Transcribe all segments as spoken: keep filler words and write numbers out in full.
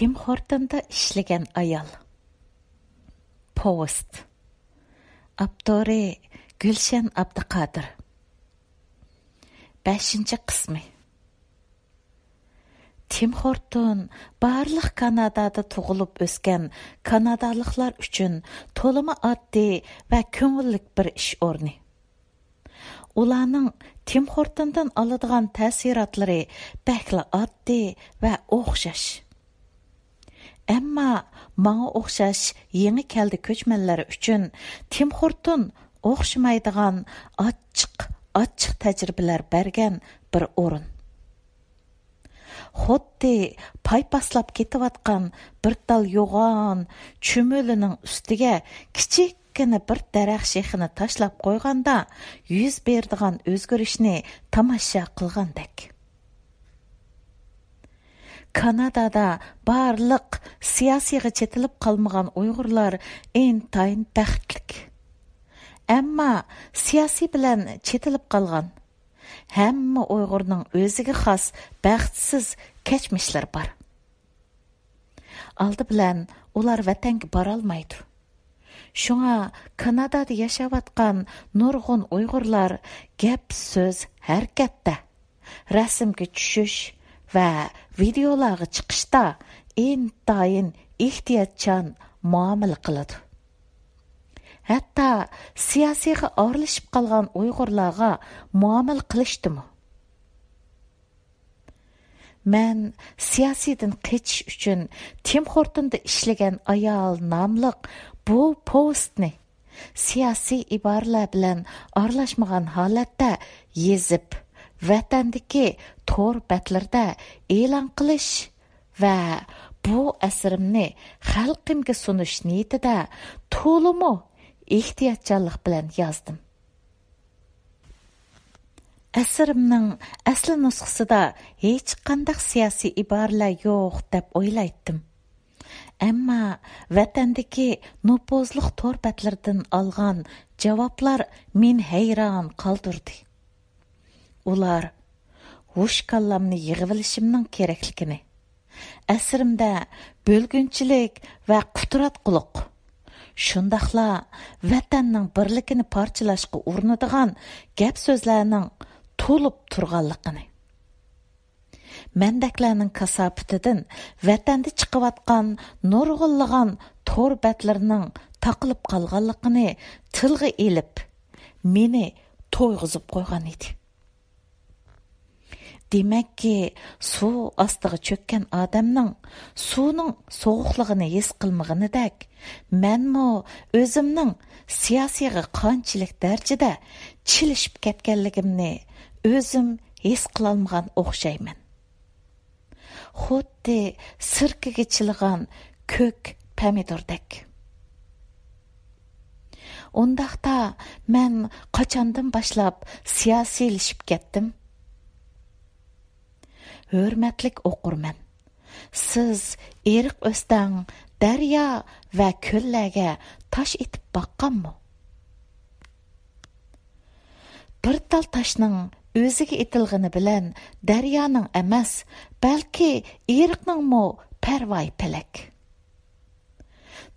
تىم خورتوندا ئىشلىگەن ئايال. پوۋېست. ئاپتورى: گۈلشەن ئابدۇقادىر. بەشىنچى قىسمى. تىم خورتون بارلىق كانادادا تۇغۇلۇپ ئۆسكەن كانادالىقلار ئۈچۈن تولىمۇ ئاددىي ۋە كۆڭۈللۈك بىر ئىش ئورنى. ئۇلارنىڭ تىم خورتوندىن ئالىدىغان تەسىراتلىرى بەكلا ئاددىي ۋە ئوخشاش. ئەمما ماڭا ئوخشاش يېڭى كەلدى كۆچمەنلەر ئۈچۈن تىم خورتون ئوخشىمايدىغان ئاچچىق، ئاچچىق تەجرىبىلەر بەرگەن بىر ئورۇن. خۇددى پايپاسلاپ كېتىۋاتقان بىر تال يوغان چۈمۈلىنىڭ ئۈستىگە كىچىككىنە بىر دەرەخ شېخىنى تاشلاپ قويغاندا يۈز بېرىدىغان ئۆزگىرىشنى تاماشا قىلغاندەك. كانادادا بارلىق سىياسىيغا چېتىلىپ قالمىغان ئۇيغۇرلار ئىنتايىن بەختلىك. ئەمما سىياسىي بىلەن چېتىلىپ قالغان ھەممە ئۇيغۇرنىڭ ئۆزىگە خاس بەختسىز كەچمىشلىرى بار. ئالدى بىلەن ئۇلار ۋەتەنگە بارالمايدۇ. شۇڭا كانادادا ياشاۋاتقان نۇرغۇن ئۇيغۇرلار گەپ، سۆز، ھەرىكەتتە، رەسىمگە چۈشۈش ۋە ۋىدېئولارغا چىقىشتا ئىنتايىن ئېھتىياتچان مۇئامىلە قىلىدۇ. ھەتتا سىياسىيغا ئارىلىشىپ قالغان ئۇيغۇرلارغا مۇئامىلە قىلىشتىمۇ. مەن سىياسىيدىن قېچىش ئۈچۈن تىم خورتوندا ئىشلىگەن ئايال ناملىق بۇ پوۋېستنى سىياسىي ئىبارىلەر بىلەن ئارىلاشمىغان ھالەتتە يېزىپ، ۋەتەندىكى تور بەتلىرىدە ئېلان قىلىش ۋە بۇ ئەسىرىمنى خەلقىمگە سۇنۇش نىيىتىدە تولىمۇ ئېھتىياتچانلىق بىلەن يازدىم. ئەسىرىمنىڭ ئەسلى نۇسخىسىدا ھېچقانداق سىياسىي ئىبارىلەر يوق دەپ ئويلايتتىم. ئەمما ۋەتەندىكى نوپۇزلۇق تور بەتلىرىدىن ئالغان جاۋابلار مېنى ھەيران قالدۇردى. ئۇلار ھوش كاللامنى يىغىۋېلىشىمنىڭ كېرەكلىكىنى، ئەسىرىمدە بۆلگۈنچىلىك ۋە قۇتراتقۇلۇق، شۇنداقلا ۋەتەننىڭ بىرلىكىنى پارچىلاشقا ئۇرۇنىدىغان گەپ-سۆزلەرنىڭ تولۇپ تۇرغانلىقىنى، مەندەكلەرنىڭ كاساپىتىدىن ۋەتەندە چىقىۋاتقان نۇرغۇنلىغان تور بەتلىرىنىڭ تاقىلىپ قالغانلىقىنى تىلغا ئېلىپ، مېنى تويغۇزۇپ قويغان ئىدى. دېمەككى، سۇ ئاستىغا چۆككەن ئادەمنىڭ سۇنىڭ سوغۇقلۇقىنى ھېس قىلمىغىنىدەك، مەنمۇ ئۆزۈمنىڭ سىياسىيغا قانچىلىك دەرىجىدە چىلىشىپ كەتكەنلىكىمنى ئۆزۈم ھېس قىلالمىغان ئوخشايمەن. خۇددى سىركىگە چىلىغان كۆك پەمىدۇردەك. ئۇنداقتا مەن قاچاندىن باشلاپ سىياسىيلىشىپ كەتتىم؟ ھۆرمەتلىك ئوقۇرمەن، سىز ئېرىق ئۆستەڭ، دەريا ۋە كۆللەرگە تاش ئېتىپ باققانمۇ؟ بىر تال تاشنىڭ ئۆزىگە ئېتىلغىنى بىلەن دەريانىڭ ئەمەس، بەلكى ئېرىقنىڭمۇ پەرۋايى پەلەك.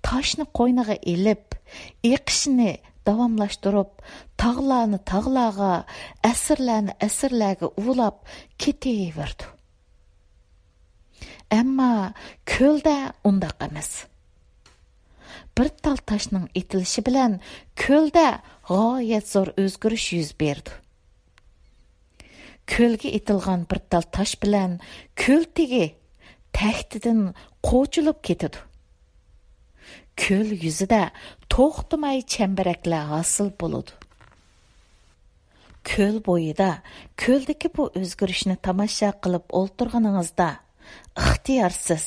تاشنى قوينىغا ئېلىپ، ئېقىشىنى داۋاملاشتۇرۇپ، تاغلارنى تاغلارغا، ئەسىرلەرنى ئەسىرلەرگە ئۇۋىلاپ كېتىۋېرىدۇ. ئەمما كۆلدە ئۇنداق ئەمەس. بىر تال تاشنىڭ ئېتىلىشى بىلەن كۆلدە غايەت زور ئۆزگىرىش يۈز بېرىدۇ. كۆلگە ئېتىلغان بىر تال تاش بىلەن كۆل تېگى تەكتىدىن قوچۇلۇپ كېتىدۇ. كۆل يۈزىدە توختىماي چەمبىرەكلەر ھاسىل بولىدۇ. كۆل بويىدا كۆلدىكى بۇ ئۆزگىرىشنى تاماشا قىلىپ ئولتۇرغىنىڭىزدا ئىختىيارسىز،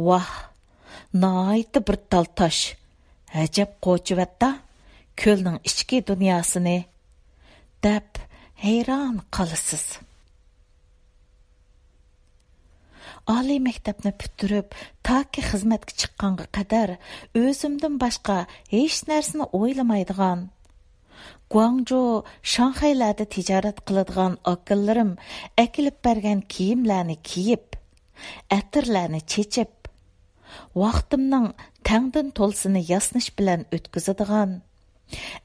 «ۋاھ، ناھايىتى بىر تال تاش، ئەجەب قوچۇۋەتتا كۆلنىڭ ئىچكى دۇنياسىنى» دەپ ھەيران قالىسىز. ئالىي مەكتەپنى پۈتتۈرۈپ، تاكى خىزمەتكە چىققانغا قەدەر ئۆزۈمدىن باشقا ھېچ نەرسىنى ئويلىمايدىغان، گۇاڭجۇ، شاڭخەيلەردە تىجارەت قىلىدىغان ئاكىلىرىم ئەكېلىپ بەرگەن كىيىملەرنى كىيىپ، ئەتىرلەرنى چېچىپ، ۋاقتىمنىڭ تەڭدىن تولىسىنى ياسىنىش بىلەن ئۆتكۈزىدىغان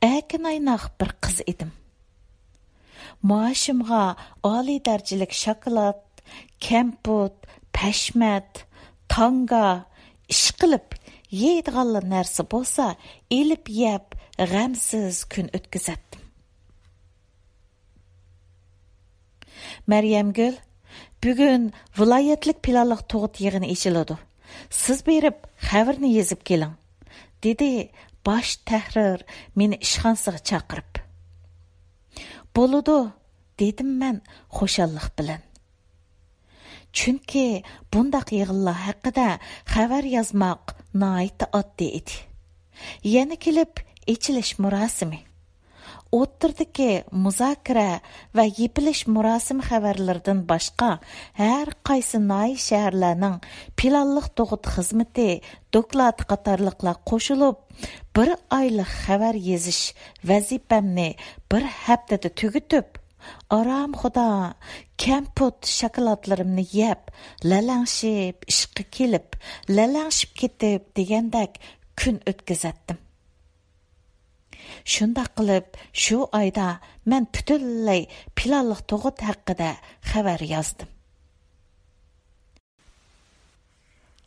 ئەكىنايناق بىر قىز ئىدىم. مائاشىمغا ئالىي دەرىجىلىك شاكىلات، كەمپۈت، پەشمەت، تانگا، ئىشقىلىپ يەيدىغانلا نەرسە بولسا ئېلىپ يەپ، غەمسىز كۈن ئۆتكۈزەتتىم. مەريەمگۈل، بۈگۈن ۋىلايەتلىك پىلانلىق تۇغۇت يىغىنى ئېچىلىدۇ. سىز بېرىپ خەۋىرىنى يېزىپ كېلىڭ، دېدى باش تەھرىر مېنى ئىشخانىسىغا چاقىرىپ. بولىدۇ، دېدىم مەن خۇشاللىق بىلەن. چۈنكى بۇنداق يىغىنلار ھەققىدە خەۋەر يازماق ناھايىتى ئاددىي ئىدى. يەنە كېلىپ ئېچىلىش مۇراسىمى. ئوتتۇرىدىكى مۇزاكىرە ۋە يېپىلىش مۇراسىمى خەۋەرلىرىدىن باشقا، ھەر قايسى ناھىيە شەھەرلەرنىڭ پىلانلىق تۇغۇت خىزمىتى دوكلاتى قاتارلىقلار قوشۇلۇپ، بىر ئايلىق خەۋەر يېزىش ۋەزىپەمنى بىر ھەپتىدە تۈگىتىپ، ئارامخۇدا كەمپۈت شاكىلاتلىرىمنى يەپ، لەلەڭشىپ ئىشقا كېلىپ، لەلەڭشىپ كېتىپ دېگەندەك كۈن ئۆتكۈزەتتىم. شۇنداق قىلىپ، شۇ ئايدا مەن پۈتۈنلەي پىلانلىق تۇغۇت ھەققىدە خەۋەر يازدىم.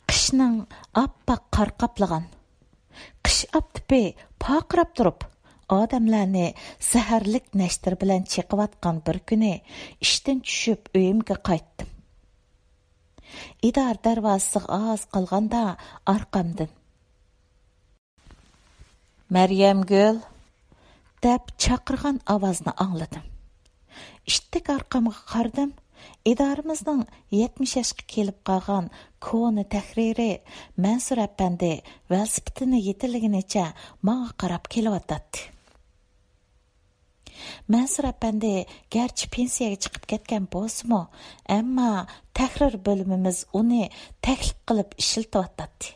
قىشنىڭ ئاپئاق قار قاپلىغان، قىش ئاپتىپى پارقىراپ تۇرۇپ، ئادەملەرنى سەھەرلىك نەشتىر بىلەن چېقىۋاتقان بىر كۈنى ئىشتىن چۈشۈپ ئۆيۈمگە قايتتىم. ئىدارە دەرۋازىسىغا ئاز قالغاندا ئارقامدىن، «مەريەمگۈل!» دەپ چاقىرغان ئاۋازنى ئاڭلىدىم. ئىتتىك ئارقامغا قارىدىم. ئىدارىمىزنىڭ يەتمىش ياشقا كېلىپ قالغان كونا تەھرىرى مەنسۇر ئەپەندى ۋېلىسىپىتىنى يېتىلىگىنىچە ماڭا قاراپ كېلىۋاتاتتى. مەنسۇر ئەپەندى گەرچە پېنسىيەگە چىقىپ كەتكەن بولسىمۇ، ئەمما تەھرىر بۆلۈمىمىز ئۇنى تەكلىپ قىلىپ ئىشلىتىۋاتاتتى.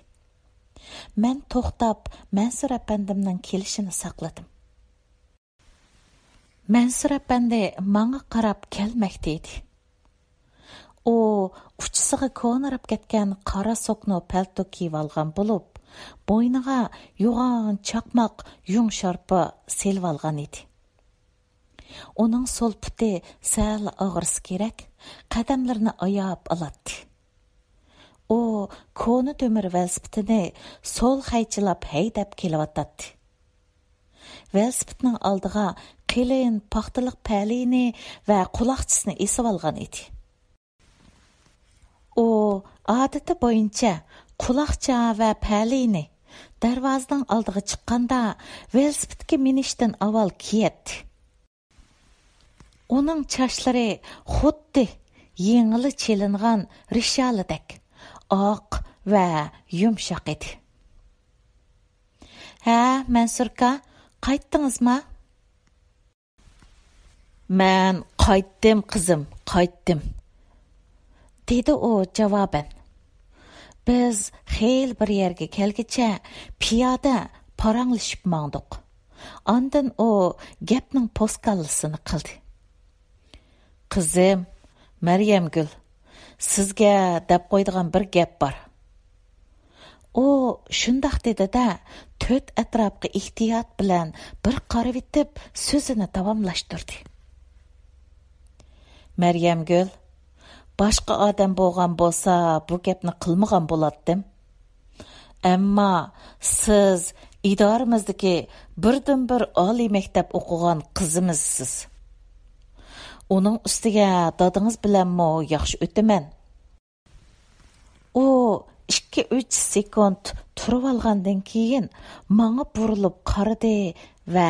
مەن توختاپ، مەنسۇر ئەپەندىمنىڭ كېلىشىنى ساقلىدىم. مەنسۇر ئەپەندى ماڭا قاراپ كەلمەكتە ئىدى. ئۇ ئۇچىسىغا كونىراپ كەتكەن قارا سوكنو پەلتو كىيىۋالغان بولۇپ، بوينىغا يوغان چاقماق يۇڭ شارپا سېلىۋالغان ئىدى. ئۇنىڭ سول پۇتى سەل ئاغرىسا كېرەك، قەدەملىرىنى ئاياپ ئالاتتى. ئۇ كونا تۆمۈر ۋېلىسىپىتىنى سول خەيچىلاپ ھەيدەپ كېلىۋاتاتتى. ۋېلىسىپىتنىڭ ئالدىغا قېلىن پاختىلىق پەلىيىنى ۋە قۇلاقچىسىنى ئېسىۋالغان ئىدى. ئۇ ئادىتى بويىچە قۇلاقچا ۋە پەلىيىنى دەرۋازىنىڭ ئالدىغا چىققاندا ۋېلىسىپىتكە مىنىشتىن ئاۋۋال كىيەتتى. ئۇنىڭ چاچلىرى خۇددى يېڭىلا چېلىنغان رىشالىدەك ئاق ۋە يۇمشاق ئىدى. «ھە، مەنسۇركا، قايتتىڭىزما؟» «مەن قايتتىم، قىزىم، قايتتىم،» دېدى ئۇ جاۋابەن. بىز خېلى بىر يەرگە كەلگىچە پىيادە پاراڭلىشىپ ماڭدۇق. ئاندىن ئۇ گەپنىڭ پوسكاللىسىنى قىلدى. «قىزىم، مەريەمگۈل، سىزگە دەپ قويىدىغان بىر گەپ بار.» ئۇ شۇنداق دېدى-دە، تۆت ئەتراپقا ئېھتىيات بىلەن بىر قارىۋېتىپ، سۆزىنى داۋاملاشتۇردى. «مەريەمگۈل، باشقا ئادەم بولغان بولسا، بۇ گەپنى قىلمىغان بولاتتىم. ئەمما سىز ئىدارىمىزدىكى بىردىنبىر ئالىي مەكتەپ ئوقۇغان قىزىمىزسىز. ئۇنىڭ ئۈستىگە دادىڭىز بىلەنمۇ ياخشى ئۆتىمەن.» ئۇ ئىككى-ئۈچ سېكۇنت تۇرۇۋالغاندىن كېيىن ماڭا بۇرۇلۇپ قارىدى ۋە،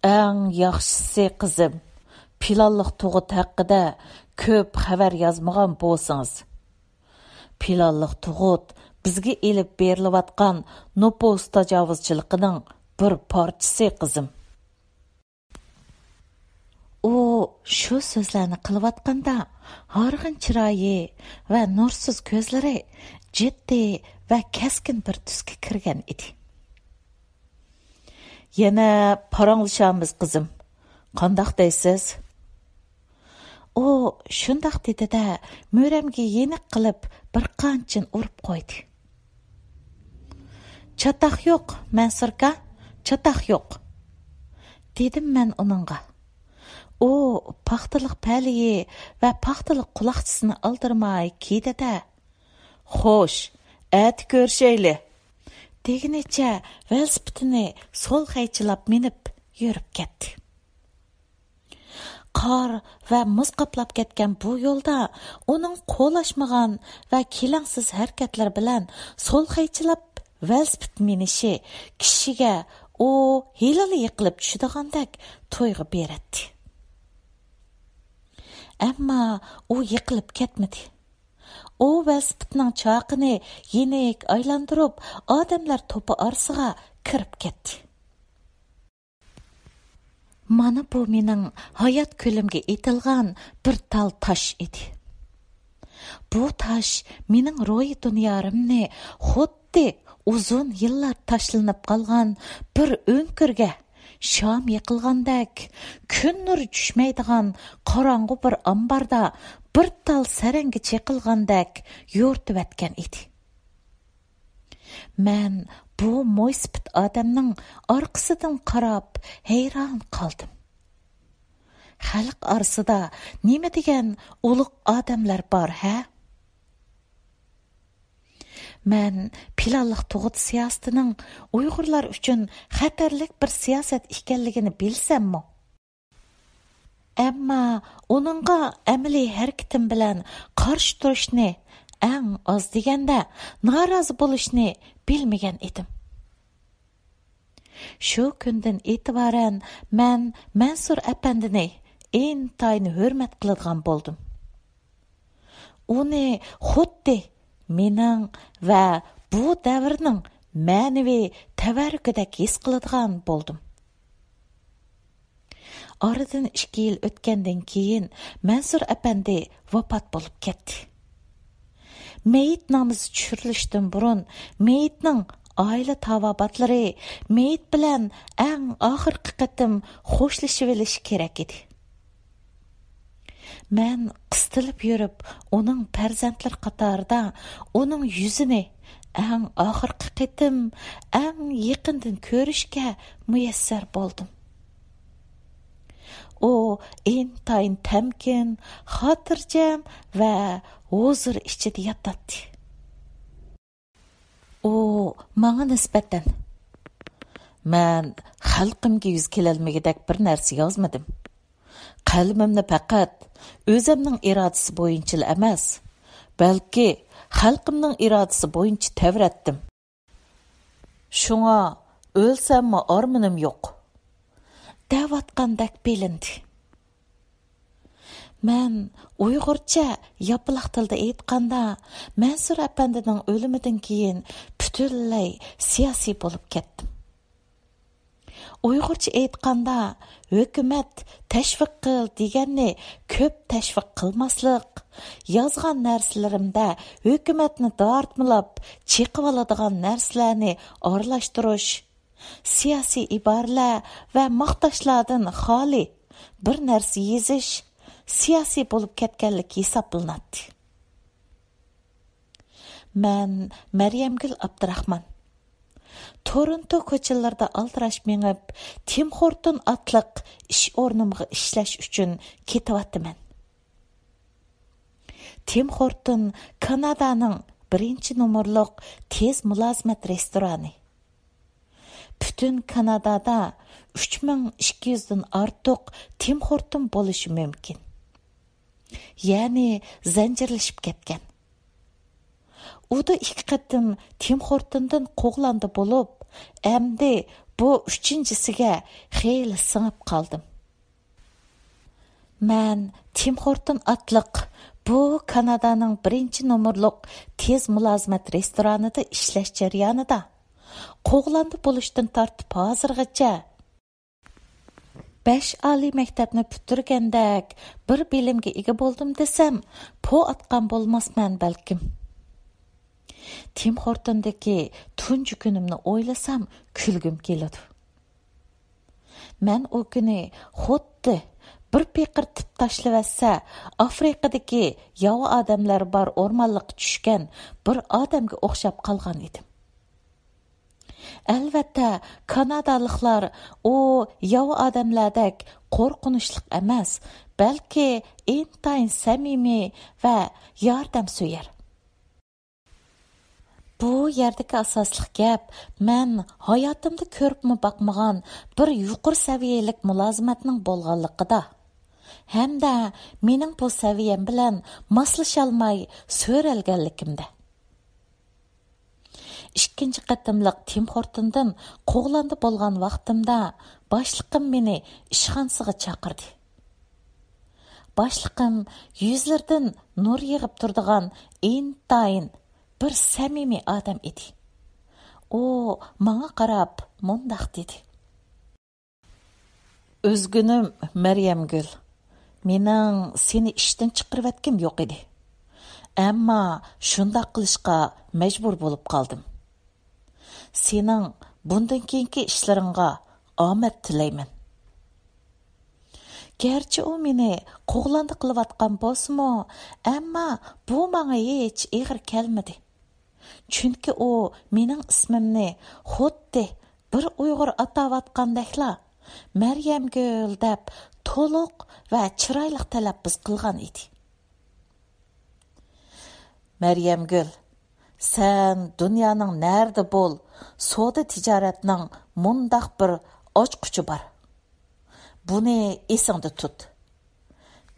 «ئەڭ ياخشىسى، قىزىم، پىلانلىق تۇغۇت ھەققىدە كۆپ خەۋەر يازمىغان بولسىڭىز. پىلانلىق تۇغۇت بىزگە ئېلىپ بېرىلىۋاتقان نوپۇس تاجاۋۇزچىلىقىنىڭ بىر پارچىسى، قىزىم.» ئۇ شۇ سۆزلەرنى قىلىۋاتقاندا، ھارغىن چىرايى ۋە نۇرسىز كۆزلىرى جىددىي ۋە كەسكىن بىر تۈسكە كىرگەن ئىدى. «يەنە پاراڭلىشارمىز، قىزىم. قانداق دەيسىز؟» ئۇ شۇنداق دېدى-دە، مۈرەمگە يېنىك قىلىپ بىر قانچىنى ئۇرۇپ قويدى. «چاتاق يوق، مەنسۇركا، چاتاق يوق!» دېدىم مەن ئۇنىڭغا. ئۇ پاختىلىق پەلىيى ۋە پاختىلىق قۇلاقچىسىنى ئالدىرىماي كىيدى-دە، «خوش، ئەتە كۆرۈشەيلى!» دېگىنىچە ۋېلىسىپىتىنى سول خەيچىلاپ مىنىپ يۈرۈپ كەتتى. قار ۋە مۇز قاپلاپ كەتكەن بۇ يولدا ئۇنىڭ قولاشمىغان ۋە كېلەڭسىز ھەرىكەتلىرى بىلەن سول خەيچىلاپ ۋېلىسىپىت مىنىشى كىشىگە ئۇ ھېلىلا يىقىلىپ چۈشىدىغاندەك تۇيغۇ بېرەتتى. ئەمما ئۇ يىقىلىپ كەتمىدى. ئۇ ۋېلىسىپىتنىڭ چاقىنى يېنىك ئايلاندۇرۇپ، ئادەملەر توپى ئارىسىغا كىرىپ كەتتى. مانا بۇ مېنىڭ ھايات كۆلۈمگە ئېتىلغان بىر تال تاش ئىدى. بۇ تاش مېنىڭ روھىي دۇنيارىمنى خۇددى ئۇزۇن يىللار تاشلىنىپ قالغان بىر ئۆڭكۈرگە، شام يېقىلغاندەك، كۈن نۇرى چۈشمەيدىغان قاراڭغۇ بىر ئامباردا بىر تال سەرەڭگە چېقىلغاندەك يورۇتۇۋەتكەن ئىدى. مەن بۇ مويسىپىت ئادەمنىڭ ئارقىسىدىن قاراپ ھەيران قالدىم. خەلق ئارىسىدا نېمە دېگەن ئۇلۇغ ئادەملەر بار، ھە؟ مەن پىلانلىق تۇغۇت سىياسىتىنىڭ ئۇيغۇرلار ئۈچۈن خەتەرلىك بىر سىياسەت ئىكەنلىكىنى بىلسەممۇ، ئەمما ئۇنىڭغا ئەمەلىي ھەرىكىتىم بىلەن قارشى تۇرۇشنى، ئەڭ ئاز دېگەندە نارازى بولۇشنى بىلمىگەن ئىدىم. شۇ كۈندىن ئېتىبارەن مەن مەنسۇر ئەپەندىنى ئىنتايىن ھۆرمەت قىلىدىغان بولدۇم. ئۇنى خۇددى مېنىڭ ۋە بۇ دەۋرنىڭ مەنىۋى تەۋەررۈكىدەك ھېس قىلىدىغان بولدۇم. ئارىدىن ئىككى يىل ئۆتكەندىن كېيىن مەنسۇر ئەپەندى ۋاپات بولۇپ كەتتى. مېيىت نامىزى چۈشۈرۈلۈشتىن بۇرۇن مېيىتنىڭ ئائىلە تاۋابىئاتلىرى مېيىت بىلەن ئەڭ ئاخىرقى قېتىم خوشلىشىۋېلىشى كېرەك ئىدى. مەن قىستىلىپ يۈرۈپ، ئۇنىڭ پەرزەنتلىرى قاتارىدا ئۇنىڭ يۈزىنى ئەڭ ئاخىرقى قېتىم، ئەڭ يېقىندىن كۆرۈشكە مۇيەسسەر بولدۇم. ئۇ ئىنتايىن تەمكىن، خاتىرجەم ۋە ھۇزۇر ئىچىدە ياتاتتى. ئۇ ماڭا نىسبەتەن، «مەن خەلقىمگە يۈز كېلەلمىگۈدەك بىر نەرسە يازمىدىم. قەلىمىمنى پەقەت ئۆزۈمنىڭ ئىرادىسى بويىچىلا ئەمەس، بەلكى خەلقىمنىڭ ئىرادىسى بويىچە تەۋرەتتىم. شۇڭا ئۆلسەممۇ ئارمىنىم يوق» دەۋاتقاندەك بىلىندى. مەن ئۇيغۇرچە ياپىلاق تىلدا ئېيتقاندا، مەنسۇر ئەپەندىنىڭ ئۆلۈمىدىن كېيىن پۈتۈنلەي سىياسىي بولۇپ كەتتىم. ئۇيغۇرچە ئېيتقاندا، «ھۆكۈمەت تەشۋىق قىل» دېگەننى كۆپ تەشۋىق قىلماسلىق، يازغان نەرسىلىرىمدە ھۆكۈمەتنى دارتمىلاپ چېقىۋالىدىغان نەرسىلەرنى ئارىلاشتۇرۇش، سىياسىي ئىبارىلەر ۋە ماختاشلاردىن خالىي بىر نەرسە يېزىش سىياسىي بولۇپ كەتكەنلىك ھېسابلىناتتى. مەن مەريەمگۈل ئابدۇراخمان. تورونتو كوچىلىرىدا ئالدىراش مېڭىپ، تىم خورتون ئاتلىق ئىش ئورنۇمغا ئىشلەش ئۈچۈن كېتىۋاتىمەن. تىم خورتون كانادانىڭ بىرىنچى نومۇرلۇق تېز مۇلازىمەت رېستورانى. پۈتۈن كانادادا ئۈچ مىڭ ئىككى يۈزدىن ئارتۇق تىم خورتون بولۇشى مۇمكىن. يەنى زەنجىرلىشىپ كەتكەن. ئۇدا ئىككى قېتىم تىم خورتوندىن قوغلاندى بولۇپ، ئەمدى بۇ ئۈچىنچىسىگە خېلى سىڭىپ قالدىم. مەن تىم خورتون ئاتلىق بۇ كانادانىڭ بىرىنچى نومۇرلۇق تېز مۇلازىمەت رېستورانىدا ئىشلەش جەريانىدا، قوغلاندى بولۇشتىن تارتىپ ھازىرغىچە بەش ئالىي مەكتەپنى پۈتتۈرگەندەك بىر بىلىمگە ئىگە بولدۇم دېسەم، پو ئاتقان بولماسمەن بەلكىم. تىم خورتوندىكى تۇنجى كۈنۈمنى ئويلىسام، كۈلگۈم كېلىدۇ. مەن ئۇ كۈنى خۇددى بىر پېقىر تىپ تاشلىۋەتسە، ئافرىقىدىكى ياۋا ئادەملەر بار ئورمانلىققا چۈشكەن بىر ئادەمگە ئوخشاپ قالغان ئىدىم. ئەلۋەتتە، كانادالىقلار ئۇ ياۋا ئادەملەردەك قورقۇنچلۇق ئەمەس، بەلكى ئىنتايىن سەمىمىي ۋە ياردەمسۆيەر. بۇ يەردىكى ئاساسلىق گەپ مەن ھاياتىمدا كۆرۈپمۇ باقمىغان بىر يۇقىرى سەۋىيەلىك مۇلازىمەتنىڭ بولغانلىقىدا ھەمدە مېنىڭ بۇ سەۋىيەم بىلەن ماسلىشالماي سۆرەلگەنلىكىمدە. ئىككىنچى قېتىملىق تىم خورتوندىن قوغلاندا بولغان ۋاقتىمدا باشلىقىم مېنى ئىشخانىسىغا چاقىردى. باشلىقىم يۈزلىرىدىن نۇر يېغىپ تۇرىدىغان ئىنتايىن بىر سەمىمىي ئادەم ئىدى. ئۇ ماڭا قاراپ مۇنداق دېدى. ئۆزگۈنۈم مەريەمگۈل، مېنىڭ سېنى ئىشتىن چىقىرىۋەتكۈم يوق ئىدى. ئەمما شۇنداق قىلىشقا مەجبۇر بولۇپ قالدىم. سېنىڭ بۇندىن كېيىنكى ئىشلىرىڭغا ئامەت تىلەيمەن. گەرچە ئۇ مېنى قوغلاندى قىلىۋاتقان بولسىمۇ، ئەمما بۇ ماڭا ھېچ ئېغىر كەلمىدى. چۈنكى ئۇ مېنىڭ ئىسمىمنى خۇددى بىر ئۇيغۇر ئاتاۋاتقاندەكلا، مەريەمگۈل دەپ تولۇق ۋە چىرايلىق تەلەپپۇز قىلغان ئىدى. مەريەمگۈل، سەن دۇنيانىڭ نەرىدە بول، سودا تىجارەتنىڭ مۇنداق بىر ئاچقۇچى بار. بۇنى ئېسىڭدە تۇت.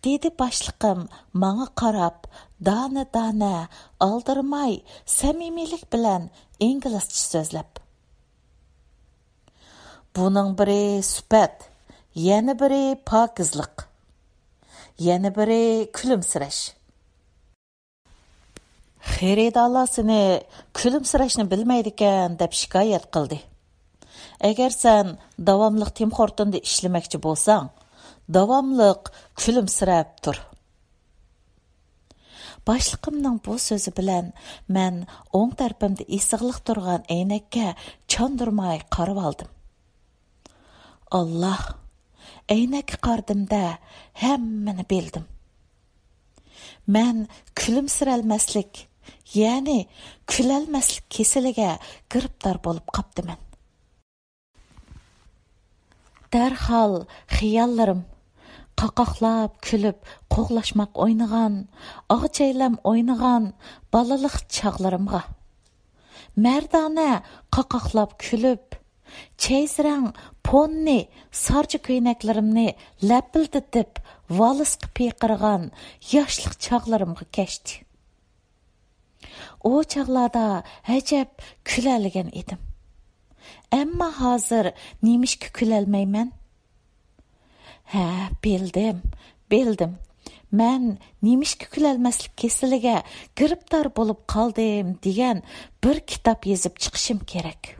دېدى باشلىقىم ماڭا قاراپ، دانە-دانە، ئالدىرىماي، سەمىمىيلىك بىلەن ئىنگلىزچە سۆزلەپ. بۇنىڭ بىرى سۈپەت، يەنە بىرى پاكىزلىق، يەنە بىرى كۈلۈمسىرەش. خېرىدارلار سېنى كۈلۈمسىرەشنى بىلمەيدىكەن دەپ شىكايەت قىلدى. ئەگەر سەن داۋاملىق تىم خورتوندا ئىشلىمەكچى بولساڭ، داۋاملىق كۈلۈمسىرەپ تۇر. باشلىقىمنىڭ بۇ سۆزى بىلەن مەن ئوڭ تەرىپىمدە ئېسىقلىق تۇرغان ئەينەككە چاندۇرماي قارىۋالدىم. ئاللا، ئەينەككە قارىدىمدە ھەممىنى بىلدىم. مەن كۈلۈمسىرەلمەسلىك، يەنى كۈلەلمەسلىك كېسىلىگە گىرىپتار بولۇپ قاپتىمەن. دەرھال خىياللىرىم، قاقاقلاپ كۈلۈپ قوغلاشماق ئوينىغان، ئاغىچەيلەم ئوينىغان بالىلىق چاغلىرىمغا، مەردانە قاقاقلاپ كۈلۈپ، چەيزىرەڭ پوننى سارچە كۆينەكلىرىمنى لەپىلدىتىپ ۋالسقا پىيقىرىغان ياشلىق چاغلىرىمغا كەچتى. ئۇ چاغلاردا ئەجەب كۈلەلىگەن ئىدىم. ئەمما ھازىر نېمىشقا كۈلەلمەيمەن؟ ھە، بىلدىم، بىلدىم. مەن نېمىشقا كۈلەلمەسلىك كېسىلىگە گىرىپتار بولۇپ قالدىم دېگەن بىر كىتاب يېزىپ چىقىشىم كېرەك.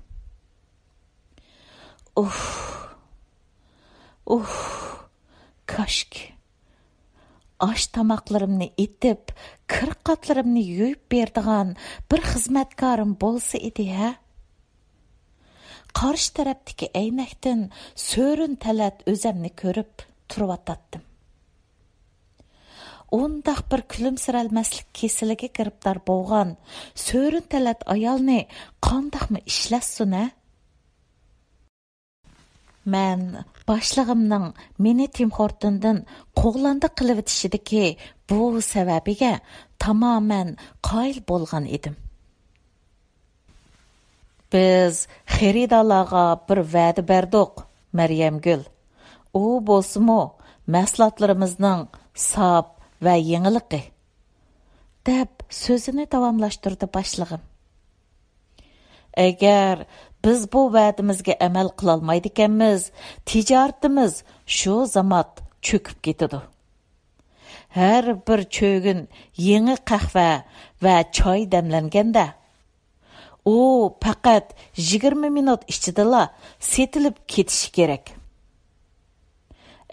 ئۇھ، ئۇھ، كاشكى، ئاش تاماقلىرىمنى ئېتىپ، كىر قاتلىرىمنى يۇيۇپ بېرىدىغان بىر خىزمەتكارىم بولسا ئىدى ھە؟ قارشى تەرەپتىكى ئەينەكتىن سۆرۈن تەلەت ئۆزەمنى كۆرۈپ تۇرۇۋاتاتتىم. ئۇنداق بىر كۈلۈمسىرەلمەسلىك كېسىلىگە گىرىپتار بولغان سۆرۈن تەلەت ئايالنى قانداقمۇ ئىشلەتسۇن ھە؟ مەن باشلىقىمنىڭ مېنى تىم خورتوندىن قوغلاندى قىلىۋېتىشىدىكى بۇ سەۋەبىگە تامامەن قايىل بولغان ئىدىم. بىز خېرىدارلارغا بىر ۋەدە بەردۇق، مەريەمگۈل. ئۇ بولسىمۇ مەھسۇلاتلىرىمىزنىڭ ساپ ۋە يېڭىلىقى، دەپ سۆزىنى داۋاملاشتۇردى باشلىقىم. ئەگەر بىز بۇ ۋەدىمىزگە ئەمەل قىلالمايدىكەنمىز، تىجارىتىمىز شۇ زامات چۆكۈپ كېتىدۇ. ھەر بىر چۆگۈن يېڭى قەھۋە ۋە چاي دەملەنگەندە، ئۇ پەقەت يىگىرمە مىنۇت ئىچىدىلا سېتىلىپ كېتىشى كېرەك.